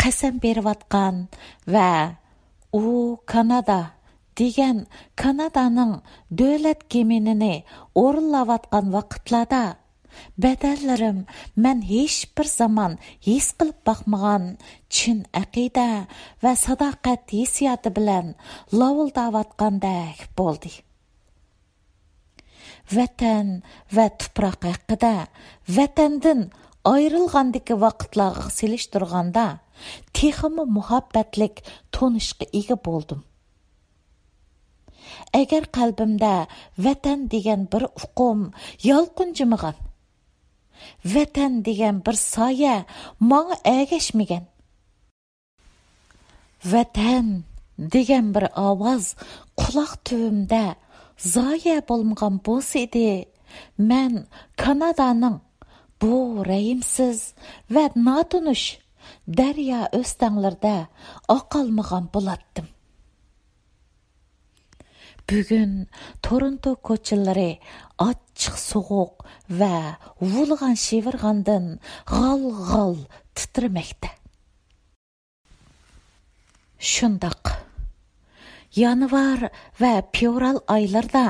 قەسەم بېرىۋاتقان ۋە ئۇ كانادا دېگەن كانادانىڭ دۆلەت گىمنىنى ئورۇنلاۋاتقان ۋاقىتلاردا، بەدەنلىرىم مەن ھېچبىر زامان ھېس قىلىپ باقمىغان چىن ئەقىدە ۋە ساداقەت ھېسسىياتى بىلەن لاۋۇلداۋاتقاندەك بولدى. ۋەتەن ۋە تۇپراق ھەققىدە ۋەتەندىن ئايرىلغاندىكى ۋاقىتلارغا سېلىشتۇرغاندا، تېخىمۇ مۇھەببەتلىك تونۇشقا ئىگە بولدۇم. ئەگەر قەلبىمدە ۋەتەن دېگەن بىر ئۇقۇم يالقۇنجىمىغان، ۋەتەن دېگەن بىر سايە ماڭا ئەگەشمىگەن، ۋەتەن دېگەن بىر ئاۋاز قۇلاق تۈۋىمدە زايە بولمىغان بولسا ئىدى، مەن كانادانىڭ بۇ رەھىمسىز ۋە ناتونۇش دەريا ئۆستەڭلىرىدە ئاقالمىغان بولاتتىم. بۈگۈن تورونتو كوچىلىرى ئاچچىق سوغۇق ۋە ھۇۋلىغان شىۋىرغاندىن غال-غال تىترىمەكتە. شۇنداق. يانۋار ۋە فېۋرال ئايلىرىدا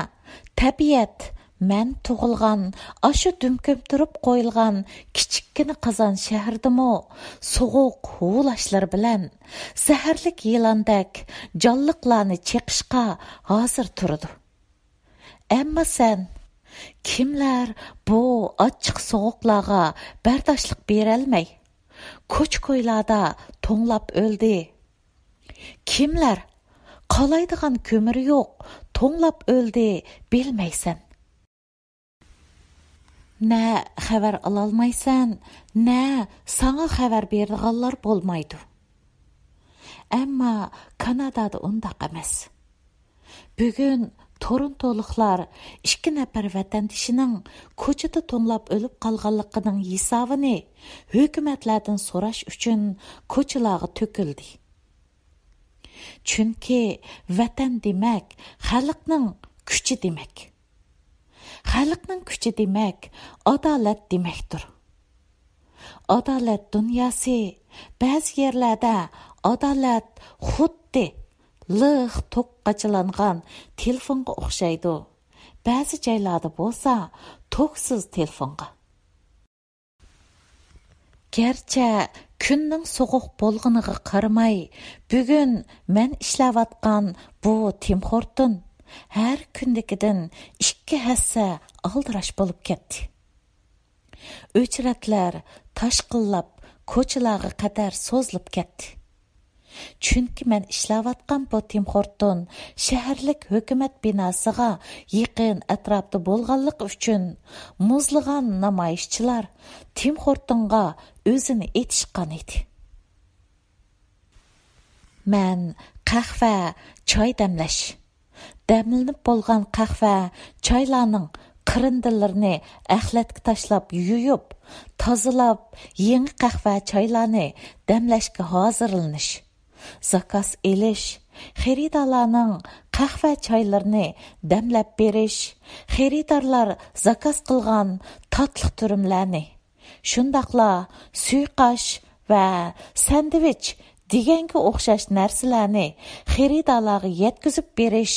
تەبىئەت مەن تۇغۇلغان ئاشۇ دۈم كۆمتۈرۈپ قويۇلغان كىچىككىنە قازان شەھىرىدىمۇ سوغۇق ھۇۋلاشلىرى بىلەن زەھەرلىك يىلاندەك جانلىقلارنى چېقىشقا ھازىر تۇرىدۇ. ئەمما سەن، كىملەر بۇ ئاچچىق سوغۇقلارغا بەرداشلىق بېرەلمەي، كوچا-كويلاردا توڭلاپ ئۆلدى؟ كىملەر قالايدىغان كۆمۈرى يوق، توڭلاپ ئۆلدى، بىلمەيسەن. نە خەۋەر ئالالمايسەن، نە ساڭا خەۋەر بېرىدىغانلار بولمايدۇ. ئەمما كانادادا ئۇنداق ئەمەس. بۈگۈن تورونتولۇقلار ئىككى نەپەر ۋەتەندىشىنىڭ كوچىدا توڭلاپ ئۆلۈپ قالغانلىقىنىڭ ھېسابىنى ھۆكۈمەتلەردىن سوراش ئۈچۈن كوچىلارغا تۆكۈلدى. چۈنكى ۋەتەن دېمەك، خەلقنىڭ كۈچى دېمەك. خەلقنىڭ كۈچى دېمەك، ئادالەت دېمەكتۇر. ئادالەت دۇنياسى، بەزى يەرلەردە ئادالەت خۇددى لىق توك قاچىلانغان تېلېفونغا ئوخشايدۇ. بەزى جايلاردا بولسا توكسىز تېلېفونغا. گەرچە كۈننىڭ سوغۇق بولغىنىغا قارىماي، بۈگۈن مەن ئىشلەۋاتقان بۇ تىم خورتون ھەر كۈندىكىدىن ئىككى ھەسسە ئالدىراش بولۇپ كەتتى. ئۆچرەتلەر تاشقىنلاپ، كوچىلارغا قەدەر سوزۇلۇپ كەتتى. چۈنكى مەن ئىشلەۋاتقان بۇ تىم خورتون شەھەرلىك ھۆكۈمەت بىناسىغا يېقىن ئەتراپتا بولغانلىقى ئۈچۈن، مۇزلىغان نامايىشچىلار تىم خورتونغا ئۆزىنى ئېتىشقان ئىدى. مەن قەھۋە، چاي دەملەش، دەملىنىپ بولغان قەھۋە، چايلارنىڭ قىرىندىلىرىنى ئەخلەتكە تاشلاپ يۇيۇپ، تازىلاپ، يېڭى قەھۋە، چايلارنى دەملەشكە ھازىرلىنىش، زاكاز ئېلىش، خېرىدارلارنىڭ قەھۋە، چايلىرىنى دەملەپ بېرىش، خېرىدارلار زاكاز قىلغان تاتلىق تۈرۈملەرنى، شۇنداقلا سۇيۇقئاش ۋە سەندۋىچ دېگەنگە ئوخشاش نەرسىلەرنى خېرىدارلارغا يەتكۈزۈپ بېرىش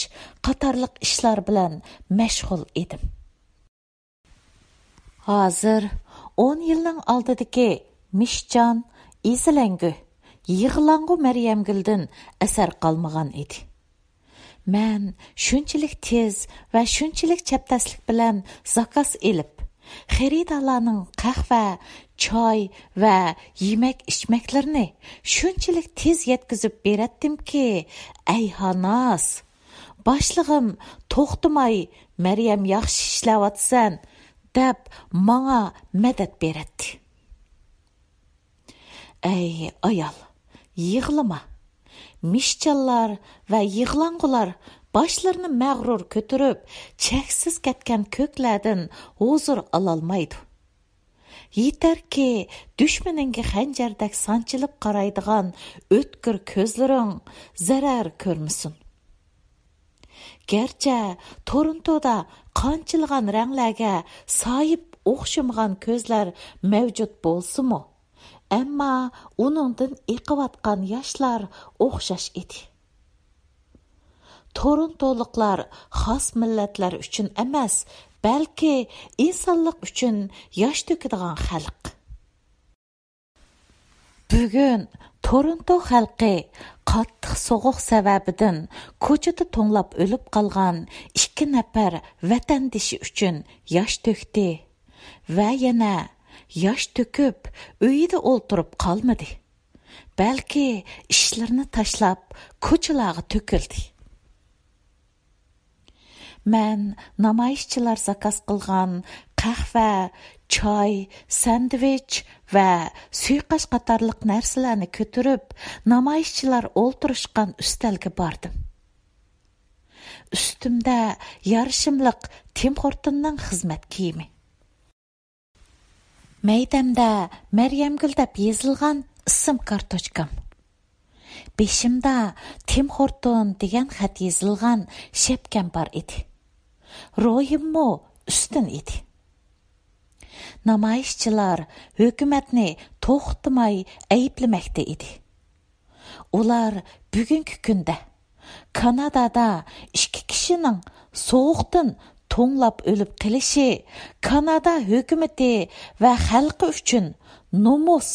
قاتارلىق ئىشلار بىلەن مەشغۇل ئىدىم. ھازىر ئون يىلنىڭ ئالدىدىكى مىشجان، ئېزىلەڭگۈ، يىغلاڭغۇ مەريەمگۈلدىن ئەسەر قالمىغان ئىدى. مەن شۇنچىلىك تېز ۋە شۇنچىلىك چەپدەسلىك بىلەن زاكاز ئېلىپ، خېرىدارلارنىڭ قەھۋە، چاي ۋە يېمەك-ئىچمەكلىرىنى شۇنچىلىك تېز يەتكۈزۈپ بېرەتتىمكى، ئەي ھاناس! باشلىقىم توختىماي، «مەريەم، ياخشى ئىشلەۋاتىسەن» دەپ، ماڭا مەدەت بېرەتتى. ئەي ئايال، يىغلىما! مىشچانلار ۋە يىغلاڭغۇلار باشلىرىنى مەغرۇر كۆتۈرۈپ، چەكسىز كەتكەن كۆكلەردىن ھۇزۇر ئالالمايدۇ. يېتەركى، دۈشمىنىڭگە خەنجەردەك سانچىلىپ قارايدىغان ئۆتكۈر كۆزلىرىڭ زەرەر كۆرمىسۇن. گەرچە تورونتودا قانچىلىغان رەڭلەرگە ساھىب ئوخشىمىغان كۆزلەر مەۋجۇت بولسىمۇ، ئەمما ئۇنىڭدىن ئېقىۋاتقان ياشلار ئوخشاش ئىدى. تورونتولۇقلار خاس مىللەتلەر ئۈچۈن ئەمەس، بەلكى ئىنسانلىق ئۈچۈن ياش تۆكىدىغان خەلق. بۈگۈن تورونتو خەلقى قاتتىق سوغۇق سەۋەبىدىن كوچىدا توڭلاپ ئۆلۈپ قالغان ئىككى نەپەر ۋەتەندىشى ئۈچۈن ياش تۆكتى ۋە يەنە ياش تۆكۈپ، ئۆيىدە ئولتۇرۇپ قالمىدى. بەلكى ئىشلىرىنى تاشلاپ، كوچىلارغا تۆكۈلدى. مەن نامايىشچىلار زاكاز قىلغان قەھۋە، چاي، ساندۋىچ ۋە سۇيۇقئاش قاتارلىق نەرسىلەرنى كۆتۈرۈپ، نامايىشچىلار ئولتۇرۇشقان ئۈستەلگە باردىم. ئۈستۈمدە يارىشىملىق تىم خورتوننىڭ خىزمەت كىيىمى. مەيدەمدە مەريەمگۈل دەپ يېزىلغان ئىسىم كارتوچكام. بېشىمدا تىم خورتون دېگەن خەت يېزىلغان شەپكەم بار ئىدى. روھىممۇ ئۈستۈن ئىدى. نامايىشچىلار ھۆكۈمەتنى توختىماي ئەيىبلىمەكتە ئىدى. ئۇلار بۈگۈنكى كۈندە كانادادا ئىككى كىشىنىڭ سوغۇقتىن توڭلاپ ئۆلۈپ قېلىشى كانادا ھۆكۈمىتى ۋە خەلقى ئۈچۈن نومۇس،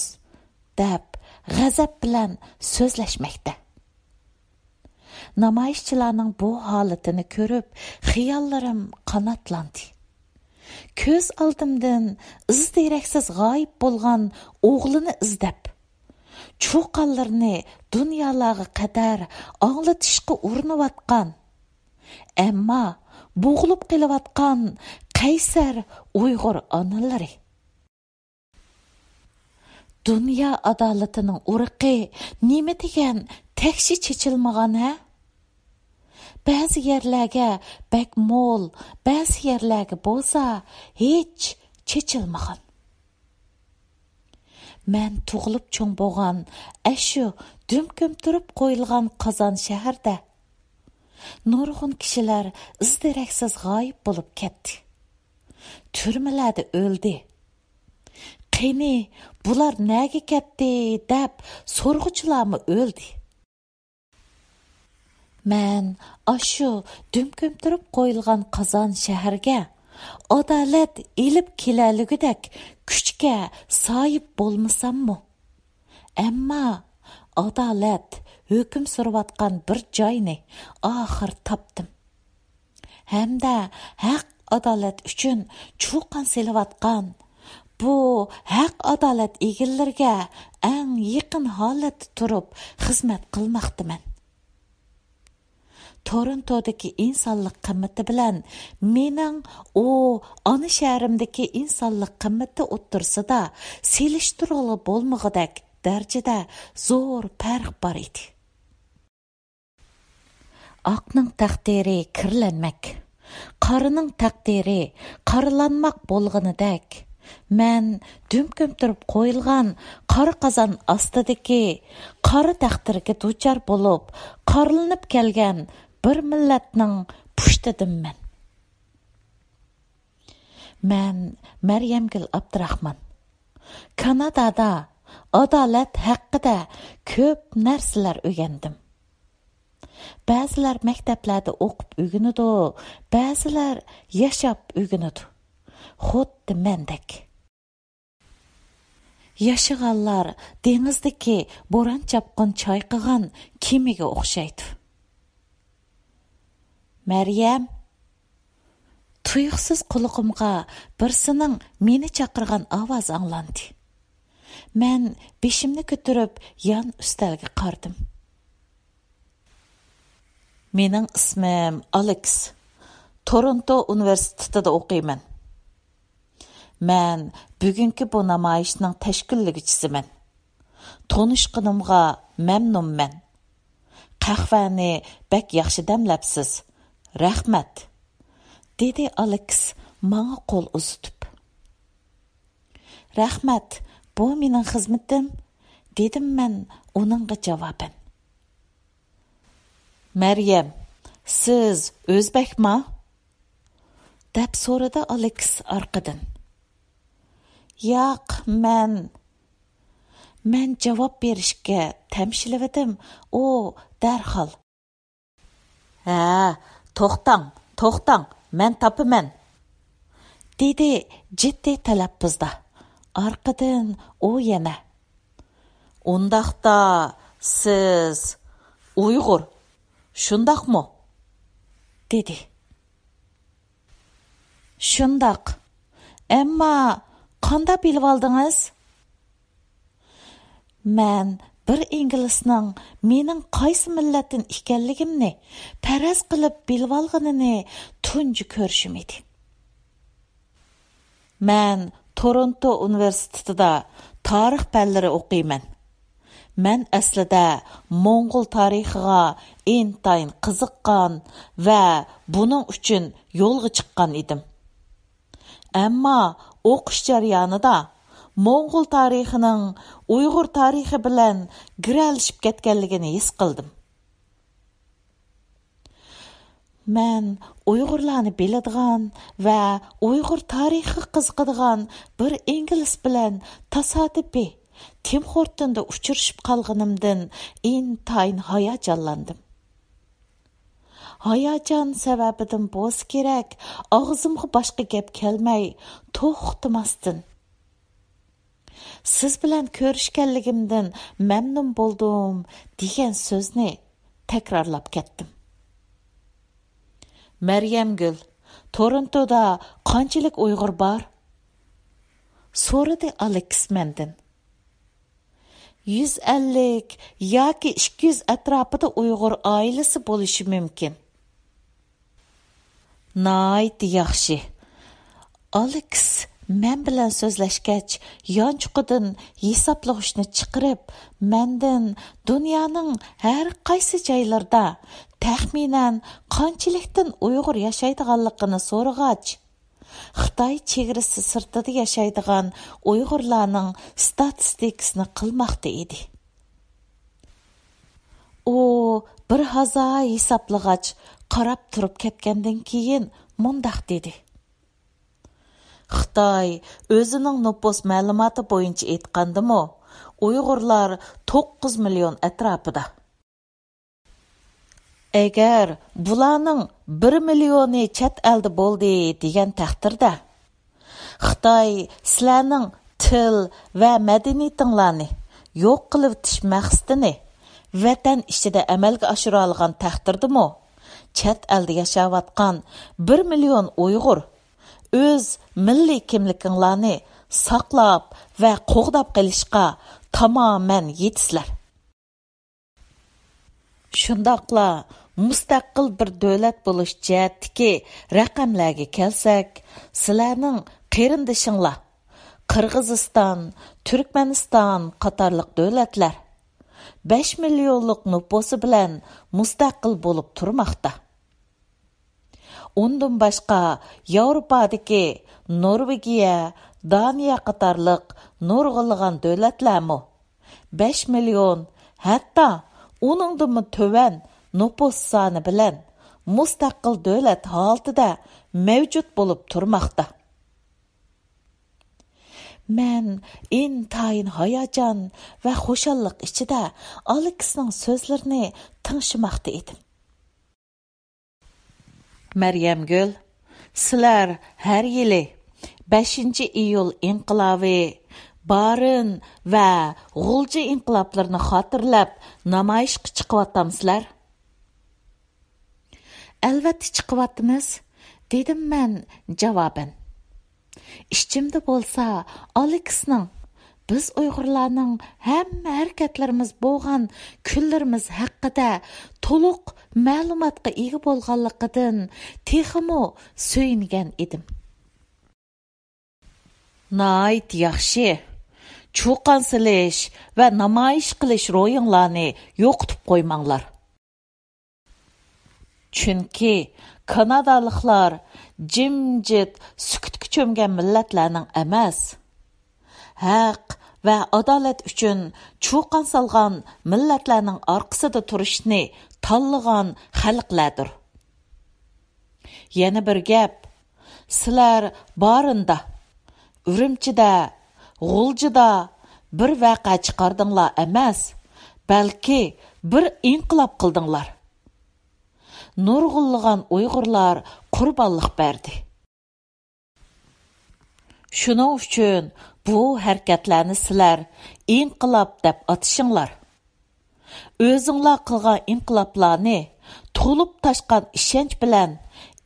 دەپ غەزەپ بىلەن سۆزلەشمەكتە. نامايىشچىلارنىڭ بۇ ھالىتىنى كۆرۈپ، خىياللىرىم قاناتلاندى. كۆز ئالدىمدىن ئىز-دېرەكسىز غايىب بولغان ئوغلىنى ئىزدەپ، چۇقانلىرىنى دۇنيالارغا قەدەر ئاڭلىتىشقا ئۇرۇنۇۋاتقان، ئەمما بوغۇلۇپ قېلىۋاتقان قەيسەر ئۇيغۇر ئانىلىرى. دۇنيا ئادالىتىنىڭ ئۇرۇقى نېمە دېگەن تەكشى چېچىلمىغان ھە؟ بەزى يەرلەرگە بەك مول، بەزى يەرلەرگە بولسا ھېچ چېچىلمىغان. مەن تۇغۇلۇپ چوڭ بولغان ئەشۇ دۈم كۆمتۈرۈپ قويۇلغان قازان شەھەردە نۇرغۇن كىشىلەر ئىز-دېرەكسىز غايىب بولۇپ كەتتى. تۈرمىلەردە ئۆلدى. قېنى، بۇلار نەگە كەتتى دەپ سورىغۇچىلارمۇ ئۆلدى. مەن ئاشۇ دۈم كۆمتۈرۈپ قويۇلغان قازان شەھەرگە ئادالەت ئېلىپ كېلەلىگۈدەك كۈچكە ساھىب بولمىساممۇ، ئەمما ئادالەت ھۆكۈم سۈرۈۋاتقان بىر جاينى ئاخىر تاپتىم. ھەمدە ھەق-ئادالەت ئۈچۈن چۇقان سېلىۋاتقان بۇ ھەق-ئادالەت ئىگىلىرىگە ئەڭ يېقىن ھالەتتە تۇرۇپ خىزمەت قىلماقتىمەن. تورونتودىكى ئىنسانلىق قىممىتى بىلەن مېنىڭ ئۇ ئانا شەھىرىمدىكى ئىنسانلىق قىممىتى ئوتتۇرىسىدا سېلىشتۇرغىلى بولمىغۇدەك دەرىجىدە زور پەرق بار ئىدى. ئاقنىڭ تەقدىرى كىرلەنمەك، قارىنىڭ تەقدىرى قارىلانماق بولغىنىدەك، مەن دۈم كۆمتۈرۈپ قويۇلغان قارا قازان ئاستىدىكى قارا تەقدىرگە دۇچار بولۇپ، قارىلىنىپ كەلگەن بىر مىللەتنىڭ پۇشتىدىممەن. مەن مەريەمگۈل ئابدۇراخمان. كانادادا ئادالەت ھەققىدە كۆپ نەرسىلەر ئۆگەندىم. بەزىلەر مەكتەپلەردە ئوقۇپ ئۆگىنىدۇ، بەزىلەر ياشاپ ئۆگىنىدۇ. خۇددى مەندەك. ياشىغانلار دېڭىزدىكى بوران-چاپقۇن چايقىغان كېمىگە ئوخشايدۇ. مەريەم! تۇيۇقسىز قۇلىقىمغا بىرسىنىڭ مېنى چاقىرغان ئاۋازى ئاڭلاندى. مەن بېشىمنى كۆتۈرۈپ يان ئۈستەلگە قارىدىم. مېنىڭ ئىسمىم ئالېكس. تورونتو ئۇنىۋېرسىتېتىدا ئوقۇيمەن. مەن بۈگۈنكى بۇ نامايىشنىڭ تەشكىللىگۈچىسىمەن. تونۇشقىنىمغا مەمنۇنمەن. قەھۋەنى بەك ياخشى دەملەپسىز. رەھمەت، دېدى ئالېكس ماڭا قول ئۇزىتىپ. رەھمەت، بۇ مېنىڭ خىزمىتىم، دېدىم مەن ئۇنىڭغا جاۋابەن. مەريەم، سىز ئۆزبەكما؟ دەپ سورىدى ئالېكس ئارقىدىن. ياق، مەن، مەن جاۋاب بېرىشكە تەمشىلىۋىدىم، ئۇ دەرھال. ھە، توختاڭ، توختاڭ، مەن تاپىمەن، دېدى جىددىي تەلەپپۇزدا. ئارقىدىن ئۇ يەنە، ئۇنداقتا سىز ئۇيغۇر، شۇنداقمۇ؟ دېدى. شۇنداق. ئەمما قانداق بىلىۋالدىڭىز؟ مەن بىر ئىنگلىزنىڭ مېنىڭ قايسى مىللەتتىن ئىكەنلىكىمنى پەرەز قىلىپ بىلىۋالغىنىنى تۇنجى كۆرۈشۈم ئىدى. مەن تورونتو ئۇنىۋېرسىتېتىدا تارىخ پەنلىرى ئوقۇيمەن. مەن ئەسلىدە موڭغۇل تارىخىغا ئىنتايىن قىزىققان ۋە بۇنىڭ ئۈچۈن يولغا چىققان ئىدىم. ئەمما ئوقۇش جەريانىدا موڭغۇل تارىخىنىڭ ئۇيغۇر تارىخى بىلەن گىرەلىشىپ كەتكەنلىكىنى ھېس قىلدىم. مەن ئۇيغۇرلارنى بىلىدىغان ۋە ئۇيغۇر تارىخىغا قىزىقىدىغان بىر ئىنگلىز بىلەن تاسادىپىي تىم خورتوندا ئۇچرىشىپ قالغىنىمدىن ئىنتايىن ھاياجانلاندىم. ھاياجان سەۋەبىدىن بولسا كېرەك، ئاغزىمغا باشقا گەپ كەلمەي، توختىماستىن، «سىز بىلەن كۆرۈشكەنلىكىمدىن مەمنۇن بولدۇم» دېگەن سۆزنى تەكرارلاپ كەتتىم. «مەريەمگۈل، تورونتودا قانچىلىك ئۇيغۇر بار؟» سورىدى ئالېكس مەندىن. «يۈز ئەللىك ياكى ئىككى يۈز ئەتراپىدا ئۇيغۇر ئائىلىسى بولۇشى مۇمكىن.» ناھايىتى ياخشى. ئالېكس مەن بىلەن سۆزلەشكەچ، يانچۇقىدىن ھېسابلىغۇچنى چىقىرىپ، مەندىن دۇنيانىڭ ھەر قايسى جايلىرىدا تەخمىنەن قانچىلىكتىن ئۇيغۇر ياشايدىغانلىقىنى سورىغاچ، خىتاي چېگرىسى سىرتىدا ياشايدىغان ئۇيغۇرلارنىڭ ستاتىستىكىسىنى قىلماقتا ئىدى. ئۇ بىر ھازا ھېسابلىغاچ، قاراپ تۇرۇپ كەتكەندىن كېيىن مۇنداق دېدى: «خىتاي ئۆزىنىڭ نوپۇس مەلۇماتى بويىچە ئېيتقاندىمۇ، ئۇيغۇرلار توققۇز مىليون ئەتراپىدا. ئەگەر بۇلارنىڭ بىر مىليونى چەت ئەلدە بولدى دېگەن تەقدىردە، خىتاي سىلەرنىڭ تىل ۋە مەدەنىيىتىڭلارنى يوق قىلىۋېتىش مەقسىتىنى ۋەتەن ئىچىدە ئەمەلگە ئاشۇرالىغان تەقدىردىمۇ، چەت ئەلدە ياشاۋاتقان بىر مىليون ئۇيغۇر ئۆز مىللىي كىملىكىڭلارنى ساقلاپ ۋە قوغداپ قېلىشقا تامامەن يېتىسىلەر. شۇنداقلا مۇستەقىل بىر دۆلەت بولۇش جەھەتتىكى رەقەملەرگە كەلسەك، سىلەرنىڭ قېرىندىشىڭلار قىرغىزىستان، تۈركمەنىستان قاتارلىق دۆلەتلەر بەش مىليونلۇق نوپۇسى بىلەن مۇستەقىل بولۇپ تۇرماقتا. ئۇندىن باشقا، ياۋروپادىكى نورۋېگىيە، دانىيە قاتارلىق نۇرغۇنلىغان دۆلەتلەرمۇ بەش مىليون، ھەتتا ئۇنىڭدىنمۇ تۆۋەن نوپۇس سانى بىلەن مۇستەقىل دۆلەت ھالىتىدە مەۋجۇت بولۇپ تۇرماقتا. مەن ئىنتايىن ھاياجان ۋە خۇشاللىق ئىچىدە ئالېكسنىڭ سۆزلىرىنى تىڭشىماقتا ئىدىم. مەريەمگۈل، سىلەر ھەر يىلى بەشىنچى ئىيۇل ئىنقىلابى، بارىن ۋە غۇلجا ئىنقىلابلىرىنى خاتىرىلەپ نامايىشقا چىقىۋاتامسىلەر؟ ئەلۋەتتە چىقىۋاتىمىز، دېدىم مەن جاۋابەن. ئىچىمدە بولسا ئالېكسنىڭ بىز ئۇيغۇرلارنىڭ ھەممە ھەرىكەتلىرىمىز بولغان كۈنلىرىمىز ھەققىدە تولۇق مەلۇماتقا ئىگە بولغانلىقىدىن تېخىمۇ سۆيۈنگەن ئىدىم. ناھايىتى ياخشى. چۇقان سېلىش ۋە نامايىش قىلىش روھىڭلارنى يوقىتىپ قويماڭلار. چۈنكى كانادالىقلار جىمجىت سۈكۈتكە چۆمگەن مىللەتلەرنىڭ ئەمەس، ھەق ۋە ئادالەت ئۈچۈن چۇقان سالغان مىللەتلەرنىڭ ئارقىسىدا تۇرۇشنى تاللىغان خەلقلەردۇر. يەنە بىر گەپ، سىلەر بارىندا، ئۈرۈمچىدە، غۇلجىدا بىر ۋەقە چىقاردىڭلار ئەمەس، بەلكى بىر ئىنقىلاب قىلدىڭلار. نۇرغۇنلىغان ئۇيغۇرلار قۇربانلىق بەردى. شۇنىڭ ئۈچۈن بۇ ھەرىكەتلەرنى سىلەر ئىنقىلاب دەپ ئاتىشىڭلار. ئۆزۈڭلار قىلغان ئىنقىلابلارنى تولۇپ تاشقان ئىشەنچ بىلەن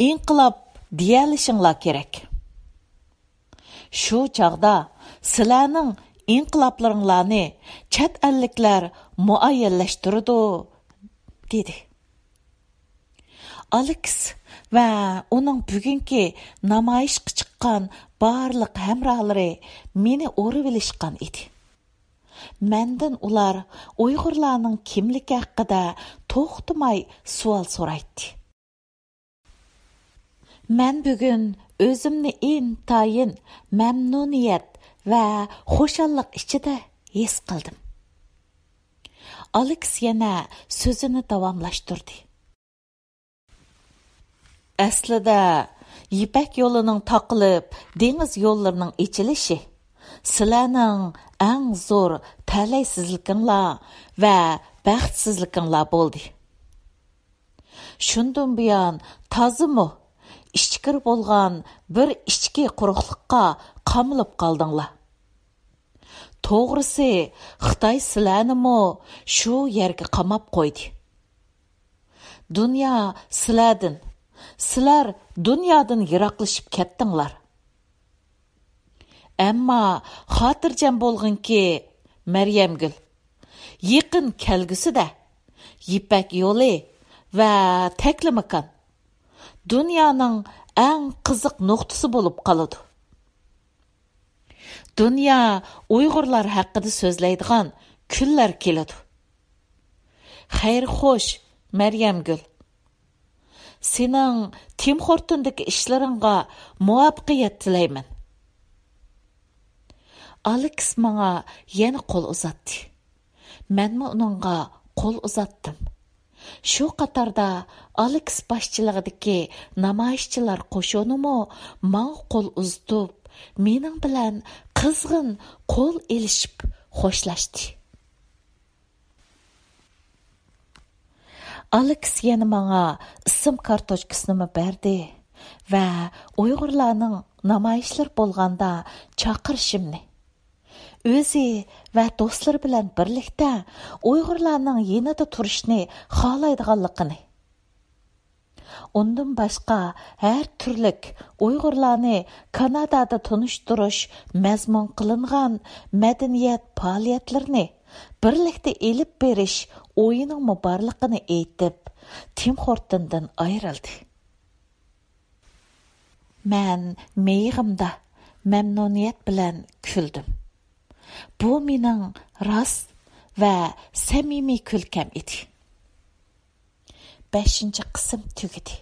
ئىنقىلاب دېيەلىشىڭلار كېرەك. شۇ چاغدا سىلەرنىڭ ئىنقىلابلىرىڭلارنى چەت ئەللىكلەر مۇئەييەنلەشتۈرىدۇ، دېدى. ئالېكس ۋە ئۇنىڭ بۈگۈنكى نامايىشقا چىققان بارلىق ھەمراھلىرى مېنى ئورىۋېلىشقان ئىدى. مەندىن ئۇلار ئۇيغۇرلارنىڭ كىملىكى ھەققىدە توختىماي سوئال سورايتتى. مەن بۈگۈن ئۆزۈمنى ئىنتايىن مەمنۇنىيەت ۋە خۇشاللىق ئىچىدە ھېس قىلدىم. ئالېكس يەنە سۆزىنى داۋاملاشتۇردى. ئەسلىدە، يىپەك يولىنىڭ تاقىلىپ، دېڭىز يوللىرىنىڭ ئېچىلىشى سىلەرنىڭ ئەڭ زور تەلەيسىزلىكىڭلار ۋە بەختسىزلىكىڭلار بولدى. شۇندىن بۇيان تازىمۇ ئىچكىرى بولغان بىر ئىچكى قۇرۇقلۇققا قامىلىپ قالدىڭلار. توغرىسى، خىتاي سىلەرنىمۇ شۇ يەرگە قاماپ قويدى. دۇنيا سىلەردىن، سىلەر دۇنيادىن يىراقلىشىپ كەتتىڭلار. ئەمما خاتىرجەم بولغىنكى، مەريەمگۈل، يېقىن كەلگۈسىدە يىپەك يولى ۋە تەكلىماكان دۇنيانىڭ ئەڭ قىزىق نۇقتىسى بولۇپ قالىدۇ. دۇنيا ئۇيغۇرلار ھەققىدە سۆزلەيدىغان كۈنلەر كېلىدۇ. خەير خوش، مەريەمگۈل. سېنىڭ تىم خورتوندىكى ئىشلىرىڭغا مۇۋەپپەقىيەت تىلەيمەن. ئالېكس ماڭا يەنە قول ئۇزاتتى. مەنمۇ ئۇنىڭغا قول ئۇزاتتىم. شۇ قاتاردا ئالېكس باشچىلىقىدىكى نامايىشچىلار قوشۇنىمۇ ماڭا قول ئۇزىتىپ، مېنىڭ بىلەن قىزغىن قول ئېلىشىپ خوشلاشتى. ئالېكس يەنە ماڭا ئىسىم كارتوچكىسىنىمۇ بەردى ۋە ئۇيغۇرلارنىڭ نامايىشلىرى بولغاندا چاقىرىشىمنى، ئۆزى ۋە دوستلىرى بىلەن بىرلىكتە ئۇيغۇرلارنىڭ يېنىدا تۇرۇشنى خالايدىغانلىقىنى، ئۇندىن باشقا ھەر تۈرلۈك ئۇيغۇرلارنى كانادادا تونۇشتۇرۇش مەزمۇن قىلىنغان مەدەنىيەت پائالىيەتلىرىنى بىرلىكتە ئېلىپ بېرىش ئويىنىڭمۇ بارلىقىنى ئېيتىپ، تىم خورتوندىن ئايرىلدى. مەن مېيىغىمدا مەمنۇنىيەت بىلەن كۈلدۈم. بۇ مېنىڭ راست ۋە سەمىمىي كۈلكەم ئىدى. بەشىنچى قىسىم تۈگىدى.